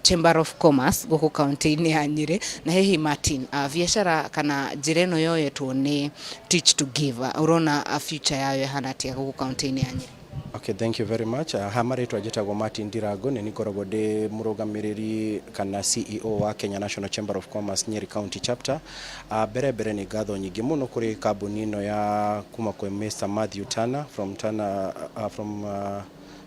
Chamber of Commerce gũkũ kaunti-inĩ ya Nyĩrĩ. Na hihi Martin, biacara kana njĩra ĩno yoyetwo nĩ Teach to Give, ũrona future yayo ĩhana atĩa gũkũ kaunti-inĩ ya Nyĩrĩ? Okay, thank you very much. Ha marĩtwa njĩtagwo Martin Ndirango, nĩ nikoragwo ndĩ mũrũgamĩrĩri kana CEO wa Kenya National Chamber of Commerce Nyeri County Chapter. Mbere mbere nĩ ngatho nyingĩ mũno kũrĩ kambuni ĩno ya kuma kwĩ Mr. Matthew Turner from Turner, from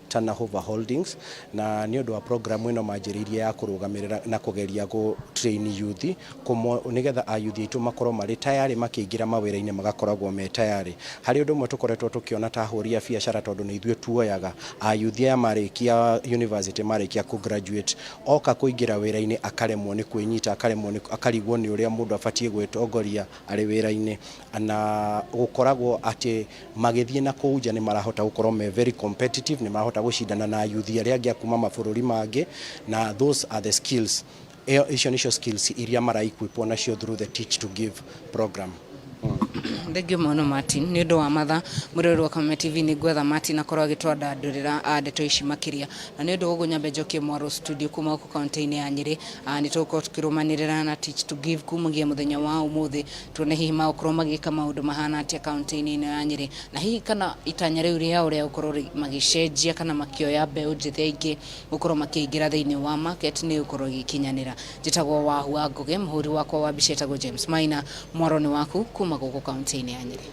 Tana Hova Holdings, na nĩ ũndũ wa program ĩno manjĩrĩirie ya kũrũgamĩrĩra na kũgeria gũ train youth nĩgetha ayuthi aitũ makorwo marĩ tayarĩ makĩingĩra mawĩra-inĩ, magakoragwo me tayarĩ. Harĩ ũndũ ũmwe tũkoretwo tũkĩona ta ahũri a biacara, tondũ nĩ ithuĩ tuoyaga ayuthi aya marĩkia university, marĩkia kũ graduate, oka kũingĩra wĩra-inĩ akaremwo nĩ kwĩnyita, akaremwo nĩ akarigwo nĩ ũrĩa mũndũ abatiĩ gwĩtongoria arĩ wĩra-inĩ, na gũkoragwo atĩ magĩthiĩ na kũu nja nĩ marahota gũkorwo me very competitive, nĩ marahota gũcindana na ayuthi arĩa angĩ a kuma mabũrũri mangĩ. Na those are the skills, icio nicio skills iria maraequipwo nacio through the Teach to Give program. Thengio mũno, Martin, nĩ ũndũ wa matha. Mũrori wa Kameme TV, nĩ ngwetha Martin akorwo agĩtwandandũrĩra ndeto ici makĩria, na nĩ ũndũ ũguo nyambe njokie mwaro studio kuma gũkũ kaunti-inĩ ya Nyĩrĩ. Nĩ tũgũkorwo tũkĩrũmanĩrĩra na Teach to Give kumagia mũthenya wa ũmũthĩ, tuone hihi magũkorwo magĩka maũndũ mahana atĩa kaunti-inĩ ĩno ya Nyĩrĩ, na hihi kana itanya rĩu rĩao rĩa gũkorwo magĩcenjia kana makĩoya mbeũ njĩthĩ aingĩ gũkorwo makĩingĩra thĩinĩ wa market nĩ gũkorwo ĩgĩkinyanĩra. Njĩtagwo Wahu wa Ngũgĩ, mũhũri wakwa wa mbica etagwo James Maina. Mwaro nĩ waku kuma gũkũ kaunti-inĩ ya Nyĩrĩ.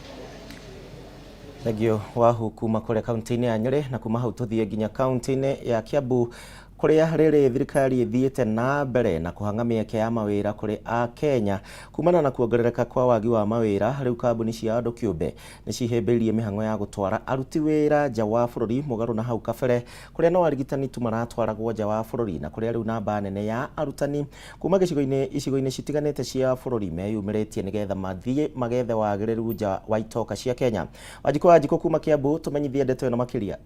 Thengio, Wahu, kuma kũrĩa kaunti-inĩ ya Nyĩrĩ. Na kuma hau tũthiĩ nginya kaunti-inĩ ya Kiambu, kũrĩa rĩrĩ thirikari ĩthiĩte na mbere na kũhanga mĩeke ya mawĩra kũrĩ a Kenya kumana na kuongerereka kwa wagi wa mawĩra. Rĩu kambuni cia andũ kĩũmbe nĩ cihĩmbĩirie mĩhang'o ya gũtwara aruti wĩra nja wa bũrũri, mũgarũ na hau kabere kũrĩa no arigitani tu maratwaragwo nja wa bũrũri, na kũrĩa rĩu namba nene ya arutani kuma gĩcigo-inĩ icigo-inĩ citiganĩte cia bũrũri meyumĩrĩtie nĩgetha mathiĩ magethe wagĩrĩru nja wa itoka cia Kenya. Wanjikũ Wanjikũ kuma Kiambu, tũmenyithie ndeto ĩno makĩria.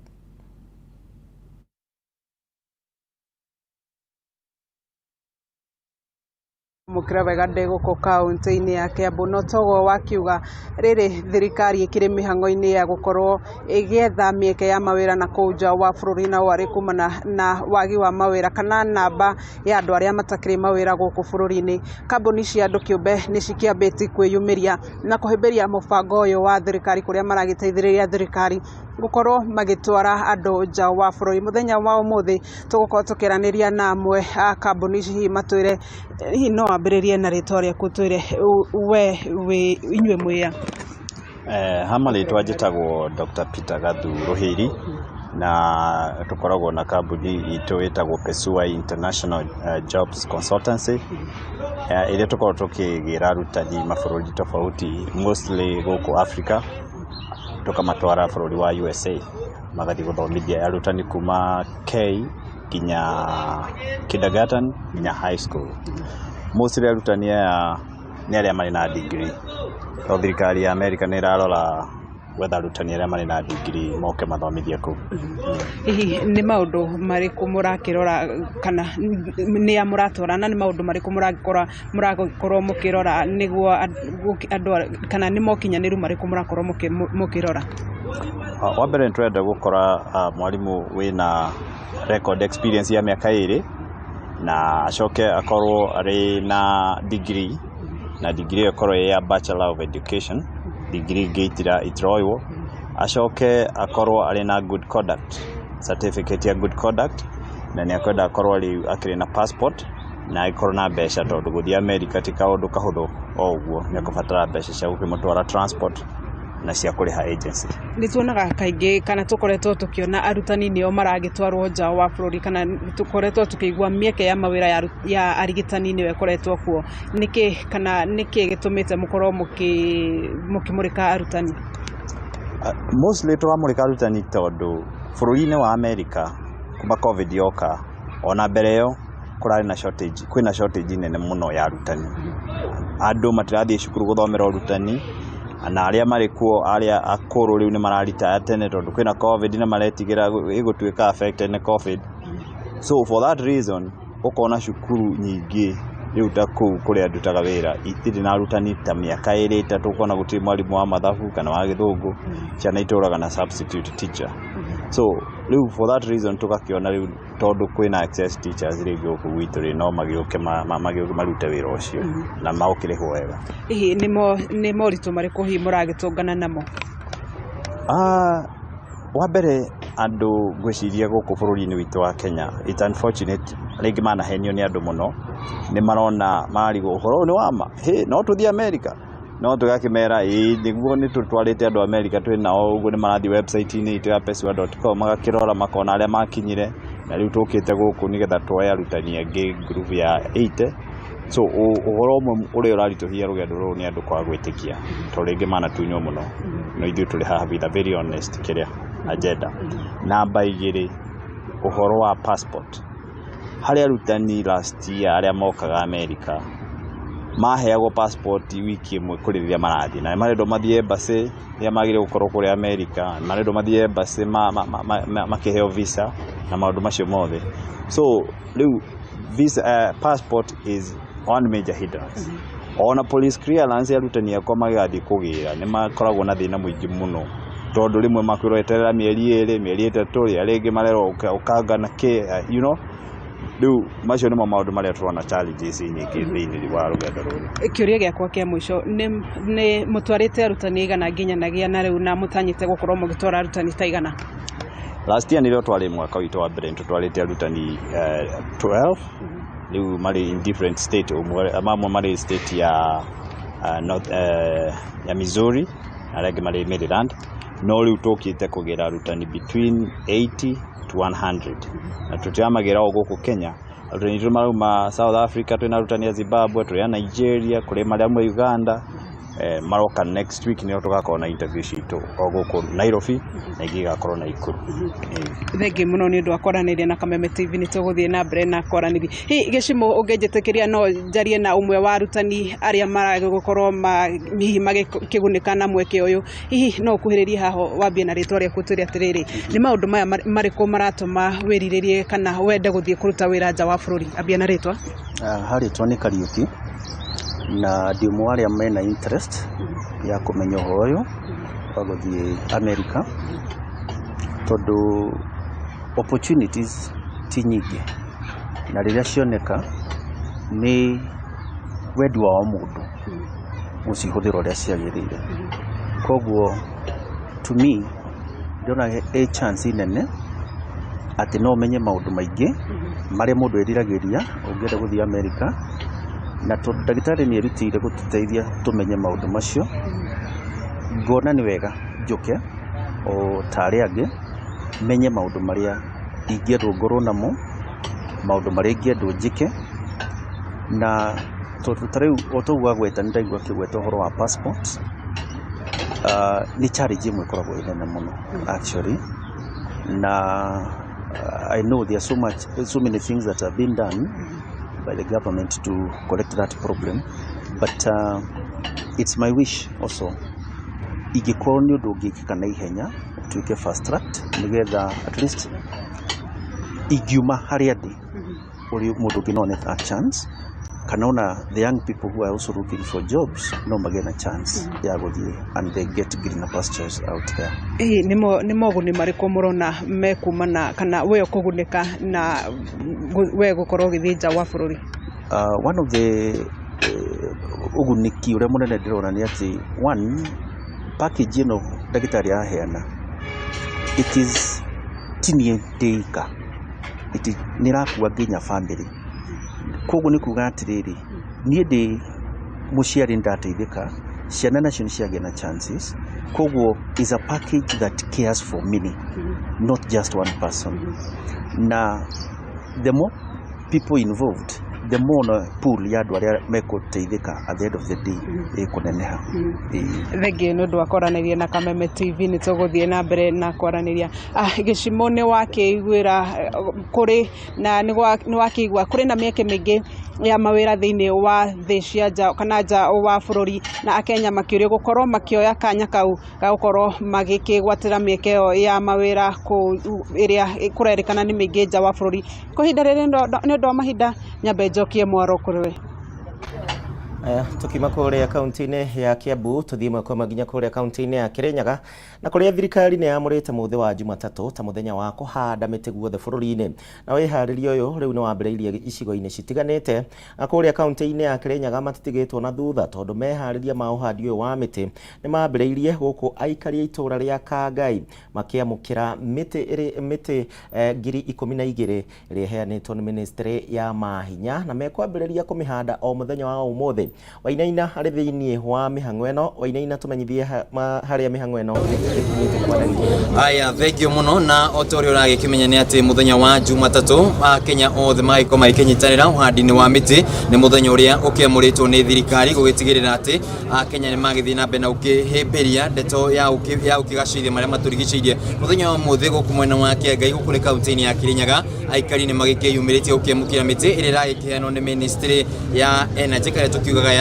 Mũkĩra wega, ndĩ gũkũ kaunti-inĩ ya Kiambu, no toguo wakiuga, rĩrĩ thirikari ĩkĩrĩ mĩhang'o-inĩ ya gũkorwo ĩgĩetha mĩeke ya mawĩra na kũu nja wa bũrũri, na ũũ arĩ kumana na wagi wa mawĩra kana namba ya andũ arĩa matakĩrĩ mawĩra gũkũ bũrũri-inĩ. Kambuni cia andũ kĩũmbe nĩ cikĩambĩtie kwĩyumĩria na kũhĩmbĩria mũbango ũyũ wa thirikari, kũrĩa maragĩteithĩrĩria thirikari gũkorwo magĩtwara andũ nja wa bũrũri. Mũthenya wa ũmũthĩ tũgũkorwo tũkĩaranĩria na amwe a kambuni ici, hihi matwĩre. Hihi no wambĩrĩrie na rĩtwa rĩaku, twĩre we wĩ inyuĩ mwĩa? Ha marĩtwa njĩtagwo Dr. Peter Gathu Rũhĩri, na tũkoragwo na kambuni itũ ĩtagwo Pesua International Jobs Consultancy, ĩrĩa tũkoragwo tũkĩgĩra arutani mabũrũri tofauti, mostly gũkũ Africa, tũkamatwara bũrũri wa USA magathiĩ gũthomithia arutani kuma K nginya kindergarten nginya high school. Mostly arutani aya nĩ arĩa marĩ na degree, to thirikari ya America nĩ ĩrarora gwetha arutani arĩa marĩ na degree moke mathomithie kũu. Hihi nĩ maũndũ marĩkũ mũrakĩrora, kana nĩ a mũratwara, na nĩ maũndũ marĩkũ mũragĩkorwo mũkĩrora nĩguo andũ, kana nĩ mokinyanĩru marĩkũ mũrakorwo mũkĩrora? Wa mbere nĩ tũrenda gũkora mwarimũ wĩna record experience ya mĩaka 2, na acoke akorwo arĩ na degree, na degree ĩyo ĩkorwo ĩ ya Bachelor of Education, degree ingĩ itiroywo. Acoke akorwo arĩ na good conduct certificate ya good conduct, na nĩ akwenda akorwo rĩu akĩrĩ na passport na agĩkorwo na mbeca, tondũ gũthiĩ America ti kaũndũ kahũthũ o ũguo, nĩ akũbatara mbeca cia gũkĩmũtwara, transport na cia kũrĩha agency. Nĩ tuonaga kaingĩ, kana tũkoretwo tũkĩona arutani nĩo maragĩtwarwo nja wa bũrũri, kana tũkoretwo tũkĩigua mĩeke ya mawĩra ya arigitani nĩyo ĩkoretwo kuo. Nĩkĩ, kana nĩkĩ gĩtũmĩte mũkorwo mũkĩmũrĩka arutani? Mostly tũramũrĩka arutani tondũ bũrũri-inĩ wa America kuma COVID yoka, ona mbere ĩyo kũrarĩ na shortage, kwĩna shortage nene mũno ya arutani. Andũ matirathiĩ cukuru gũthomera ũrutani, na arĩa marĩ kuo arĩa akũrũ rĩu nĩ mararitaya tene tondũ kwĩna COVID na maretigĩra ĩgũtuĩka affected nĩ COVID. So for that reason ũkona cukuru nyingĩ rĩu ta kũu kũrĩa ndutaga wĩra itirĩ na arutani ta mĩaka 2 3, ũkona gũtirĩ mwarimũ wa mathabu kana wa gĩthũngũ, ciana itũraga na substitute teacher. So rĩu for that reason tũgakĩona rĩu tondũ kwĩna excess teachers rĩngĩ gũkũ gwitũ rĩ, no magĩũke magĩũke marute wĩra ũcio na magũkĩrĩhwo wega. Hihi nĩ moritũ marĩkũ hihi mũragĩtũngana namo? Wa mbere, andũ ngwĩciria gũkũ bũrũri-inĩ witũ wa Kenya, it's unfortunate, rĩngĩ manahenio nĩ andũ mũno, nĩ marona marigwo ũhoro ũyũ nĩ wa ma, hĩ, no tũthiĩ America. No tũgakĩmera ĩĩ nĩguo nĩ tũtwarĩte andũ America twĩ nao ũguo, nĩ marathiĩ website-inĩ itũ ya pesua.com magakĩrora makona arĩa makinyire, na rĩu tũkĩte gũkũ nĩgetha tuoe arutani angĩ group ya 80. So ũhoro ũmwe ũrĩa ũraritũhia rũgendo rũrũ nĩ andũ kwaga gwĩtĩkia, tondũ rĩngĩ manatunywo mũno, no ithuĩ tũrĩ haha with a very honest kĩrĩa agenda. Namba igĩrĩ, ũhoro wa passport harĩ arutani, last year arĩa mokaga America maheagwo passport wiki ĩmwe kũrĩ rĩrĩa marathiĩ, na marendwo mathiĩ embassy rĩrĩa magĩrĩirwo gũkorwo kũrĩa America, marendwo mathiĩ embassy makĩheo visa na maũndũ macio mothe. So rĩu visa, passport is one major hindrance. Ona police clearance, arutani akwa magĩgathiĩ kũgĩra nĩ makoragwo na thĩna mũingĩ mũno, tondũ rĩmwe makwĩrwo eterera mĩeri 2, mĩeri 3, rĩrĩa rĩngĩ marerwo ũkanga na kĩ. Rĩu macio nĩmo maũndũ marĩa tũrona challenges nyingĩ thĩinĩ wa rũgendo rũrũ. Kĩũria gĩakwa kĩa mũico nĩ mũtwarĩte arutani aigana nginyanagia na rĩu, na mũtanyĩte gũkorwo mũgĩtwara arutani ta igana? Last year nĩrĩo twarĩ mwaka witũ wa mbere, nĩtũtwarĩte arutani 12. Rĩu marĩ in different state, ũmwe mamwe marĩ state ya North, ya Missouri na arĩa angĩ marĩ Maryland, no rĩu tũkĩte kũgĩra arutani between 80 to 100, na tũtiramagĩra o gũkũ Kenya. Arutani aitũ marauma South Africa, twĩna arutani a Zimbabwe, tũrĩ a Nigeria, kũrĩ marĩa amwe Uganda, maroka next week, nĩo tũgakorwo na interview citũ o gũkũ Nairobi na ingĩ igakorwo Naikuru. Thengiũ mũno nĩ ũndũ wa kwaranĩria na Kameme TV. Nĩ tũgũthiĩ na mbere na kwaranĩria. Hihi Gĩcimo ũngĩnjĩtĩkĩria no njarie na ũmwe wa arutani arĩa maragũkorwo hihi magĩkĩgunĩka na mweke ũyũ? Hihi no ũkuhĩrĩrie haha, wambie na rĩtwa rĩaku, twĩre atĩrĩrĩ, nĩ maũndũ maya marĩkũ maratũma wĩrirĩrie kana wende gũthiĩ kũruta wĩra nja wa bũrũri? Ambia na rĩtwa. Harĩtwa nĩ Kariũki, na ndĩ ũmwe wa arĩa mena interest ya kũmenya ũhoro ũyũ wa gũthiĩ America, tondũ opportunities ti nyingĩ, na rĩrĩa cioneka nĩ wendi wa o mũndũ gũcihũthĩra ũrĩa ciagĩrĩire. Koguo to me ndĩrona ĩ chance nene atĩ no ũmenye maũndũ maingĩ marĩa mũndũ eriragĩria ũngĩenda gũthiĩ America, na tondũ ndagĩtarĩ nĩ erutĩire gũtũteithia tũmenye maũndũ macio, ngona nĩ wega njũke o ta arĩa angĩ, menye maũndũ marĩa ingĩendwo ngorwo namo, maũndũ marĩa ingĩendwo njĩke. Na tondũ ta rĩu o toguo agweta, nĩ ndaigua akĩgweta ũhoro wa passport, nĩ challenge ĩmwe ĩkoragwo ĩ nene mũno actually, na I know there are so much so many things that have been done by the government to correct that problem, but it's my wish also ingĩkorwo nĩ ũndũ ũngĩkĩka na ihenya, ũtuĩke fast tracked, nĩgetha at least ingiuma harĩa ndĩ ũrĩ mũndũ ũngĩ no one a chance, kana ona the young people who are also looking for jobs no magĩe na chance ya gũthiĩ and they get greener pastures out there. Hihi nĩ moguni marĩkũ mũrona mekumana kana we ũkũgunĩka na we gũkorwo ũgĩthiĩ nja wa bũrũri? One of the ũgunĩki ũrĩa mũnene ndĩrona nĩ atĩ one package ĩno ndagĩtarĩ araheana, it is ti niĩ ndĩika, nĩ ĩrakua nginya family. Koguo nĩ kuga atĩrĩrĩ, niĩ ndĩ mũciari nĩ ndateithĩka, ciana nacio nĩ ciagĩa na chances. Koguo is a package that cares for many, not just one person, na the more people involved, the more na pool ya andũ arĩa mekũteithĩka at the end of the day ĩkũneneha. Ĩĩ. Thengiũ nĩ ũndũ wa kwaranĩria na Kameme TV. Nĩ tũgũthiĩ na mbere na kwaranĩria. Gĩcimo nĩ wakĩiguĩra kũrĩ na nĩ wakĩigua kũrĩ na mĩeke mĩingĩ ya mawĩra thĩinĩ wa thĩ cia nja kana nja wa bũrũri, na akenya makĩũrio gũkorwo makĩoya kanya kau ga gũkorwo magĩkĩgwatĩra mĩeke ĩyo ya mawĩra kũu ĩrĩa kũrerĩkana nĩ mĩingĩ nja wa bũrũri. Kwa ihinda rĩrĩ, nĩ ũndũ wa mahinda, nyambe njokie mwaro kũrĩ we. Aya, tukima kũrĩa kaunti-inĩ ya Kiambu, tũthiĩ ĩmwe kwa ĩmwe nginya kũrĩa kaunti-inĩ ya Kirinyaga, na kũrĩa thirikari nĩ yamũrĩte mũthĩ wa Jumatatũ ta mũthenya wa kũhanda mĩtĩ guothe bũrũri-inĩ, na wĩharĩria ũyũ rĩu nĩ wambĩrĩirie icigo-inĩ citiganĩte. Na kũrĩa kaunti-inĩ ya Kirinyaga matitigĩtwo na thutha, tondũ meharĩria ma ũhandi ũyũ wa mĩtĩ nĩ mambĩrĩirie gũkũ aikari a itũũra rĩa Kangai makĩamũkĩra mĩtĩ ĩrĩ mĩtĩ 12,000 ĩrĩa ĩheanĩtwo nĩ ministry ya mahinya, na mekwambĩrĩria kũmĩhanda o mũthenya wa ũmũthĩ. Nyĩrĩ. Wainaina arĩ thĩinĩ wa mĩhang'o ĩno. Wainaina tũmenyithie harĩa mĩhang'o ĩno ĩkinyĩte kwa ndagĩka ĩno. Aya, thengio mũno na o ta ũrĩa ũragĩkĩmenya nĩ atĩ mũthenya wa Jumatatũ Akenya othe magĩkorwo magĩkĩnyitanĩra ũhandi-inĩ wa mĩtĩ. Nĩ mũthenya ũrĩa ũkĩamũrĩtwo nĩ thirikari gũgĩtigĩrĩra atĩ Akenya nĩ magĩthiĩ na mbere na gũkĩhĩmbĩria ndeto ya gũkĩgacĩrithia marĩa matũrigicĩirie. Mũthenya wa ũmũthĩ gũkũ mwena wa Kĩangai gũkũ nĩ kaunti-inĩ ya Kĩrĩnyaga, aikari nĩ magĩkĩyumĩrĩtie gũkĩamũkĩra mĩtĩ ĩrĩa ĩragĩkĩheanwo nĩ ministry ya energy karĩa tũkiugaga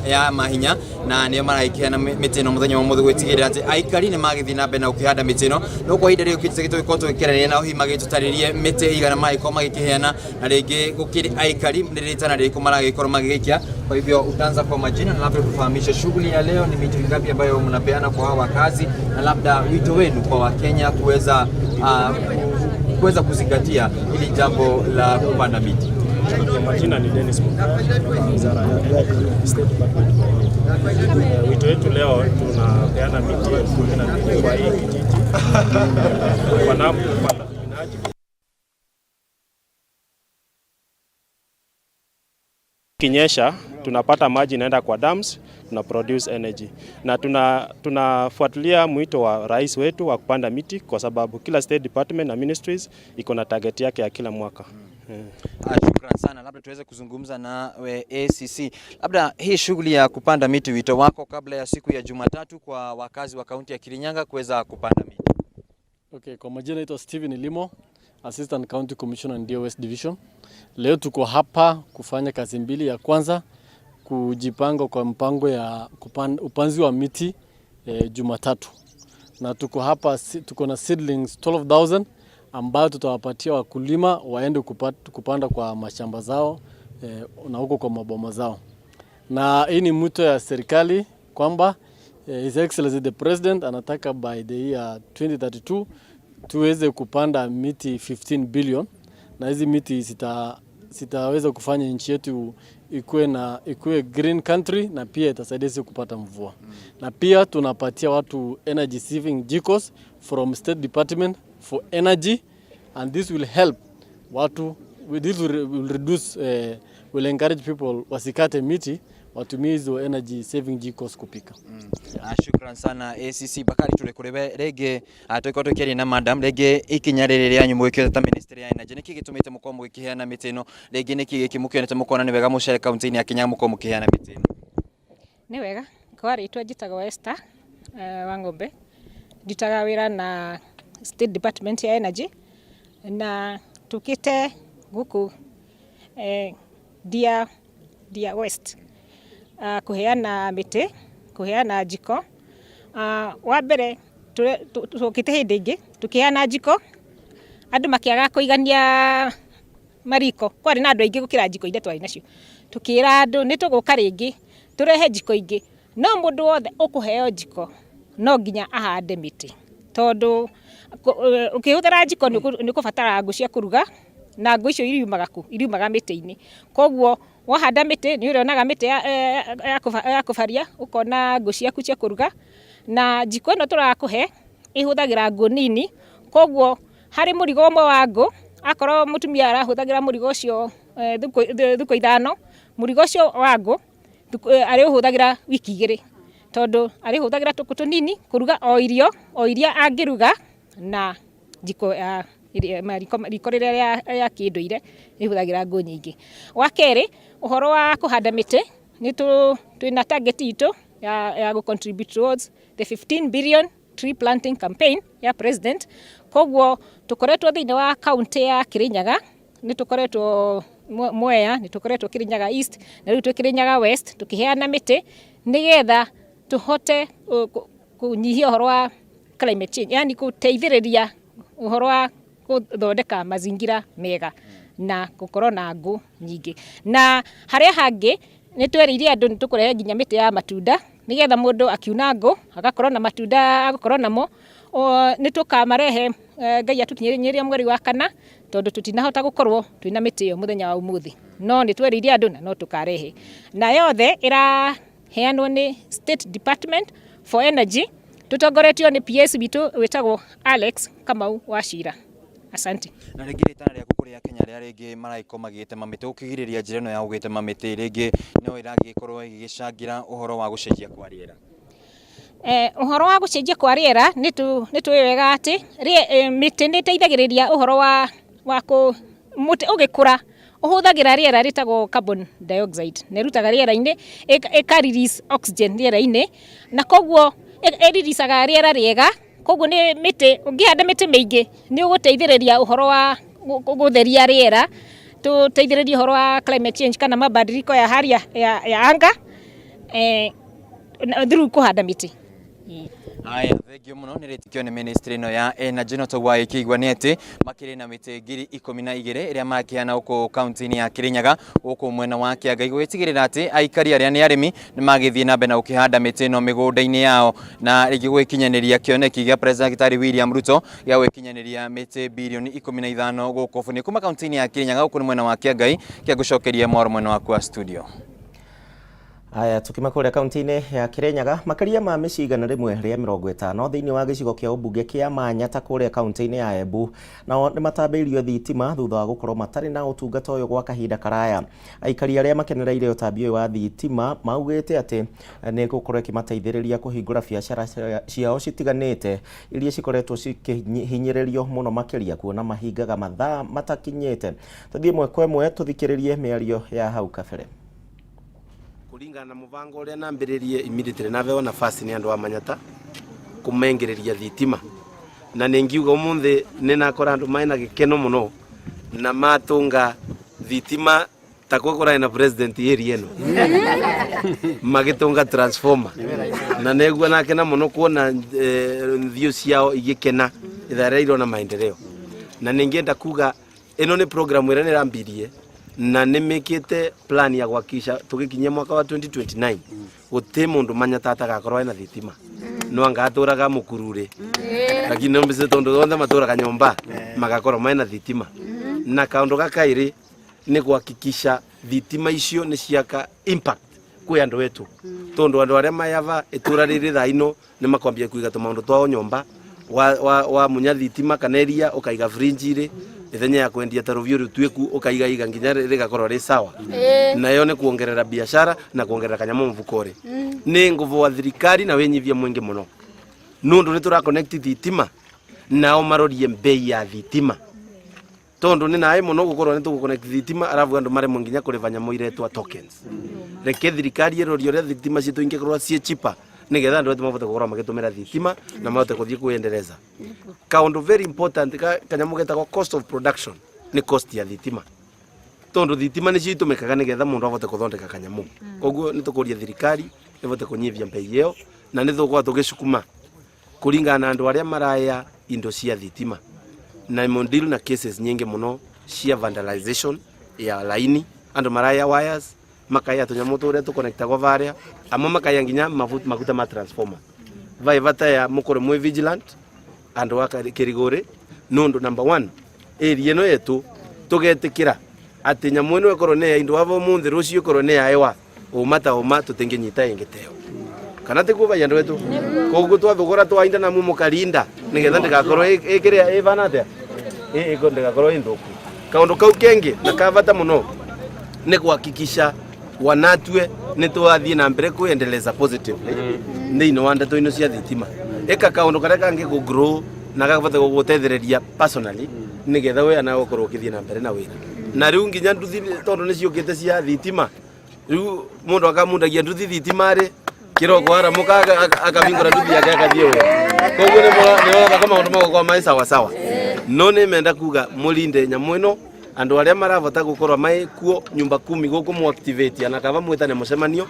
ya mahinya, na nĩo maragĩkĩheana mĩtĩ ĩno mũthenya wa ũmũthĩ gũgĩtigĩrĩra atĩ aikari nĩ magĩthiĩ na mbere na gũkĩhanda mĩtĩ ĩno. No kwa ihinda rĩũkĩte tũgĩkorwo tũgĩkĩaranĩria nao hihi magĩtũtarĩrie mĩtĩ ĩigana magĩkorwo magĩkĩheana, na rĩngĩ gũkĩrĩ aikari nĩ rĩtana rĩrĩkũ maragĩkorwo magĩgĩikia. Kwa hivyo utaanza kwa majina na labda tufahamishe shughuli ya leo ni miti mingapi ambayo mnapeana kwa hawa wakazi, na labda wito wenu kwa Wakenya kuweza kuzingatia hili jambo la kupanda miti. Kwa majina ni Dennis Mugaa kutoka Wizara ya Energy, State Department for Energy. Wito wetu leo tunapeana miti 12,000 kwa hii kijiji kwa minajili kinyesha tunapata maji inaenda kwa dams, tuna produce energy na tunafuatilia mwito wa rais wetu wa kupanda miti kwa sababu kila state department na ministries iko na target yake ya kila mwaka. Shukran sana. Labda tuweze kuzungumza na we ACC. Labda hii shughuli ya kupanda miti, wito wako kabla ya siku ya Jumatatu kwa wakazi wa kaunti ya Kirinyaga kuweza kupanda miti. Okay, kwa majina naitwa Steven Limo, Assistant County Commissioner Ndia West Division. Leo tuko hapa kufanya kazi mbili. Ya kwanza kujipanga kwa mpango ya upanzi wa miti Jumatatu, na tuko hapa tuko na seedlings 12,000 ambayo tutawapatia wakulima waende kupanda kwa mashamba zao na huko kwa maboma zao. Na hii ni mwito ya serikali kwamba His Excellency the President anataka by the year 2032 tuweze kupanda miti 15 billion, na hizi miti zitaweza kufanya nchi yetu ikuwe green country, na pia itasaidia sisi kupata mvua. Na pia tunapatia watu energy saving jikos from State Department for Energy, and this will help watu, this will reduce, will encourage people wasikate miti, watumie hizo energy saving jikos kupika. Shukran sana ACC Bakari, tũrĩ kũrĩ we rĩngĩ, tũgĩkorwo tũkĩaria na madam rĩngĩ ikinya rĩrĩ rĩanyu mũgĩkĩoya ta ministry ya energy, nĩkĩ gĩtũmĩte mũkorwo mũgĩkĩheana mĩtĩ ĩno? Rĩngĩ nĩkĩ gĩkĩ mũkĩonete mũkona nĩ wega mũcere kaunti-inĩ ya Kirinyaga mũkorwo mũkĩheana mĩtĩ ĩno? Nĩ wega. Kwa rĩtwa njĩtagwo Esther wa Ng'ombe, ndutaga wĩra na State Department ya Energy, na tũkĩte gũkũ Ndia West kũheana mĩtĩ, kũheana njiko. Wa mbere tũkĩte hĩndĩ ĩngĩ tũkĩheana njiko, andũ makĩaga kũigania mariko, kwarĩ na andũ aingĩ gũkĩra njiko iria twarĩ nacio. Tũkĩra andũ nĩ tũgũka rĩngĩ tũrehe njiko ingĩ, no mũndũ wothe ũkũheo njiko no nginya ahande mĩtĩ, tondũ ũkĩhũthĩra njiko nĩ ũkũbatara ngũ cia kũruga, na ngũ icio iriumaga kũ? Iriumaga mĩtĩ-inĩ. Koguo wahanda mĩtĩ nĩ ũrĩonaga mĩtĩ ya kũbaria, ũkona ngũ ciaku cia kũruga. Na njiko ĩno tũrakũhe ĩhũthagĩra ngũ nini, koguo harĩ mũrigo ũmwe wa ngũ, akorwo mũtumia arahũthagĩra mũrigo ũcio thikũ 5, mũrigo ũcio wa ngũ arĩũhũthagĩra wiki 2, tondũ arĩhũthagĩra tũkũ tũnini kũruga o irio o iria angĩruga na njiko ya riko rĩrĩa rĩa kĩndũire rĩhũthagĩra ngũ nyingĩ. Wa kerĩ, ũhoro wa kũhanda mĩtĩ, nĩ twĩna target itũ ya gũ contribute towards the 15 billion tree planting campaign ya president. Koguo tũkoretwo thĩinĩ wa kaunti ya Kirinyaga, nĩ tũkoretwo Mwea, nĩ tũkoretwo Kirinyaga East, na rĩu twĩ Kirinyaga West tũkĩheana mĩtĩ nĩgetha tũhote kũnyihia ũhoro wa climate change, yani gũteithĩrĩria ũhoro wa gũthondeka mazingira mega na gũkorwo na ngũ nyingĩ. Na harĩa hangĩ nĩ twerĩire andũ nĩ tũkũrehe nginya mĩtĩ ya matunda nĩgetha mũndũ akiuna ngũ agakorwo na matunda agũkorwo namo. Nĩ tũkamarehe, Ngai atũkinyĩrie mweri wa 4, tondũ tũtinahota gũkorwo twĩna mĩtĩ ĩyo mũthenya wa ũmũthĩ, no nĩ twerĩire andũ na no tũkarehe. Na yothe ĩraheanwo nĩ State Department for Energy, tũtongoretio nĩ PS witũ wĩtagwo Alex Kamau wa Cira. Asante. Na rĩngĩ rĩtana rĩaku kũrĩ akenya arĩa rĩngĩ maragĩkorwo magĩgĩtema mĩtĩ, gũkĩgirĩrĩria njĩra ĩno ya gũgĩtema mĩtĩ rĩngĩ no ĩragĩkorwo ĩgĩcangĩra ũhoro wa gũcenjia kwa rĩera? Ũhoro wa gũcenjia kwa rĩera, nĩ tũĩ wega atĩ mĩtĩ nĩ ĩteithagĩrĩria ũhoro wa kũ mũtĩ ũgĩkũra ũhũthagĩra rĩera rĩtagwo carbon dioxide, na ĩrutaga rĩera-inĩ ĩka release oxygen rĩera-inĩ, na koguo ĩriricaga rĩera rĩega. Koguo nĩ mĩtĩ, ũngĩhanda mĩtĩ mĩingĩ nĩ ũgũteithĩrĩria ũhoro wa gũtheria rĩera, tũteithĩrĩrie ũhoro wa climate change kana mabadiliko ya hali ya anga through kũhanda mĩtĩ. Haya, thengio mũno nĩ rĩtĩkio nĩ ministry ĩno ya energy. No toguo agĩkĩigua nĩ atĩ makĩrĩ na mĩtĩ 12,000 ĩrĩa marakĩheana gũkũ kaunti-inĩ ya Kirinyaga, gũkũ mwena wa Kĩangai, gũgĩtigĩrĩra atĩ aikari arĩa nĩ arĩmi nĩ magĩthiĩ na mbere na gũkĩhanda mĩtĩ ĩno mĩgũnda-inĩ yao, na rĩngĩ gũgĩkinyanĩria kĩoneki gĩa President Ndagĩtarĩ William Ruto gĩa gũgĩkinyanĩria mĩtĩ 15 bilioni gũkũ bũrũri. Kuma kaunti-inĩ ya Kirinyaga, gũkũ nĩ mwena wa Kĩangai, kĩa ngũcokeria mwaro mwena waku wa studio. Aya, tukima kũrĩa kaunti-inĩ ya Kirinyaga, makĩria ma mĩciĩ 150 thĩinĩ wa gĩcigo kĩa ũmbunge kĩa Manyata kũrĩa kaunti-inĩ ya Embu nao nĩ matambĩirio thitima thutha wa gũkorwo matarĩ na ũtungata ũyũ gwa kahinda karaya. Aikari arĩa makenereire ũtambi ũyũ wa thitima maugĩte atĩ nĩ gũkorwo ĩkĩmateithĩrĩria kũhingũra biacara ciao citiganĩte iria cikoretwo cikĩhinyĩrĩrio mũno makĩria kuona mahingaga mathaa matakinyĩte. Tũthiĩ ĩmwe kwa ĩmwe tũthikĩrĩrie mĩario ya hau kabere. Kuringana na mubango uria nambiririe immediately navewa nafasi ni andu a Manyata kumengereria thitima, na ningiuga umuthi ni nakora andu maina gikeno muno na matunga thitima ta kwa na president area ino magitunga transformer, na negua nakena muno kuona nthio ciao igikena ithaa rĩrĩa irona maendeleo. Na ningienda kuga ino ni program ĩrĩa nĩrambirie na nĩ plan ya gwakisha tugikinyia mwaka wa 2029 guti mundu Manyata atagakorwo ena thitima. No anga aturaga mukurure, lakini no mbise tondu othe maturaga nyomba magakorwo mena thitima. Na kaundu gakairi ni kuhakikisha thitima icio ni ciaka impact kwi andu etu, tondu andu aria mayava itura riri thaa ino ni makwambia kuiga tumaundu twao nyomba wa munya thitima kana iria ukaiga fridge iri ithenya ya kwendia ta ruvyu rutuiku ukaiga iga nginya rigakorwo ri sawa. Nayo ni kuongerera biashara na kuongerera kanyamu mvukori. Ni nguvu wa thirikari na winyivia mwingi muno nundu ni tura connect thitima nao marorie mbei ya thitima, tondu ni nae muno gukorwo ni tugu connect thitima arabu andu maremwo nginya kuriva nyamu iretwa tokens. Reke thirikari irorie uria thitima citu ingikorwo ciĩ cheaper nigetha andu etu mabote gukorwo magitumira thitima na mahote kuthie kwiendeleza. Kaundu very important kanyamu getagwo cost of production ni cost ya thitima, tondu thitima nicio itumikaga nigetha mundu abote kuthondeka kanyamu. Koguo ni tukuria thirikari ibote kunyivia mbei iyo, na ni tugukorwo tugicukuma kuringana na andu aria maraya indo cia thitima, na mondiru na cases nyingi muno cia vandalization ya laini. Andu maraya wires makaya tunyamu turia tuconnectagwo varia, amwe makaya nginya maguta ma transformer. Vai vata ya mukore mwi vigilant andu a Kiriguri, nundu number 1 area ino yetu tugetikira ati nyamu ino ikorwo ni ya indo avo munthi rucio ikorwo ni ya ewa uma ta uma tutinginyita ingi teo kana tikuo vai andu etu. Koguo twathugura twainda na mukarinda nigetha ndigakorwo ikiria ivana atia iko ndigakorwo inthuku. Kaundu kau kengi na ka bata muno ni kuhakikisha wanatue ni twathie na mbere kwiendeleza positively thiini wa ndeto ino cia thitima. Ika kaundu karia kangi ku grow na gakabata gugutethereria personally nigetha we ana gukorwo ukithie na mbere na wira. Na riu nginya nduthi tondu ni ciukite cia thitima, riu mundu akamundagia nduthi thitima ri kiroko aramuka akavingura nduthi yake akathie wira. Koguo ni mona maundu magũkorwo mai sawa sawa. No ni menda kuga mulinde nyamu ino andu aria maravota gukorwo mai kuo nyumba kumi guku mu activate ana kava mwitane mucemanio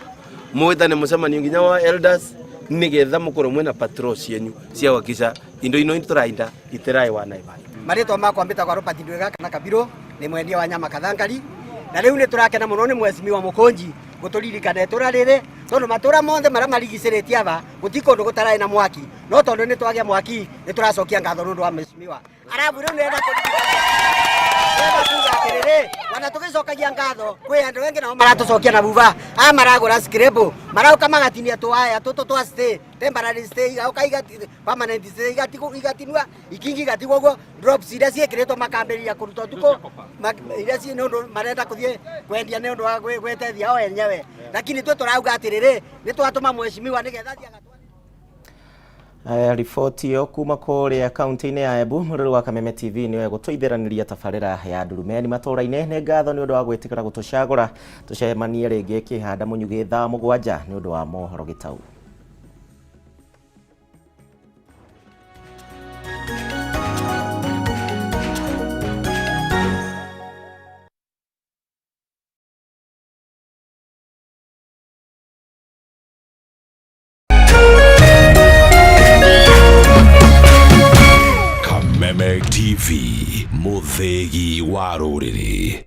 nginya wa elders nigetha mukorwo mwina patrol cienyu cia gwakisha indo ino turainda itiraiwa na ibani. Marĩtwa makwa mbĩtagwo Robert Ndwĩga kana Kabirũ, nĩ mwendia wa nyama Kathangari, na rĩu nĩ tũrakena mũno nĩ mheshimiwa Mũkũnji gũtũririkana itũra rĩrĩ, tondũ matũra mothe marĩa marigicĩrĩtie aba gũti kũndũ gũtararĩ na mwaki, no tondũ nĩ twagĩa mwaki nĩ tũracokia ngatho nĩ ũndũ wa mheshimiwa. Arabu rĩu nĩrenda kũririkana Atiriri, wana tugicokagia ngatho kwi andu engi nao maratucokia na buba aya maragura screbo marauka magatinia twaya tutu twa stay temporary stay igauka igati permanent stay igatigo igatinua ikingi igatigwo guo drops iria ciikiritwo makambiriria kuruta tuko iria ci ni undu marenda kuthie kwendia ni undu wa gwetethia o enyewe, lakini twe turauga atiriri ni twatuma mheshimiwa nigetha thiĩ. Riboti ĩyo kuma kũrĩa kaunti-inĩ ya Embu. Mũrũrũ wa Kameme TV nĩwe gũtũithĩranĩria tabarĩra ya Ndurumeni matũra-inĩ. Nĩ ngatho nĩ ũndũ wa gwĩtĩkĩra gũtũcagũra. Tũcemanie rĩngĩ kĩhanda mũnyugĩ thaa 7 nĩ ũndũ wa mohoro gĩtau. Kameme TV, mũthĩgi wa rũrĩrĩ.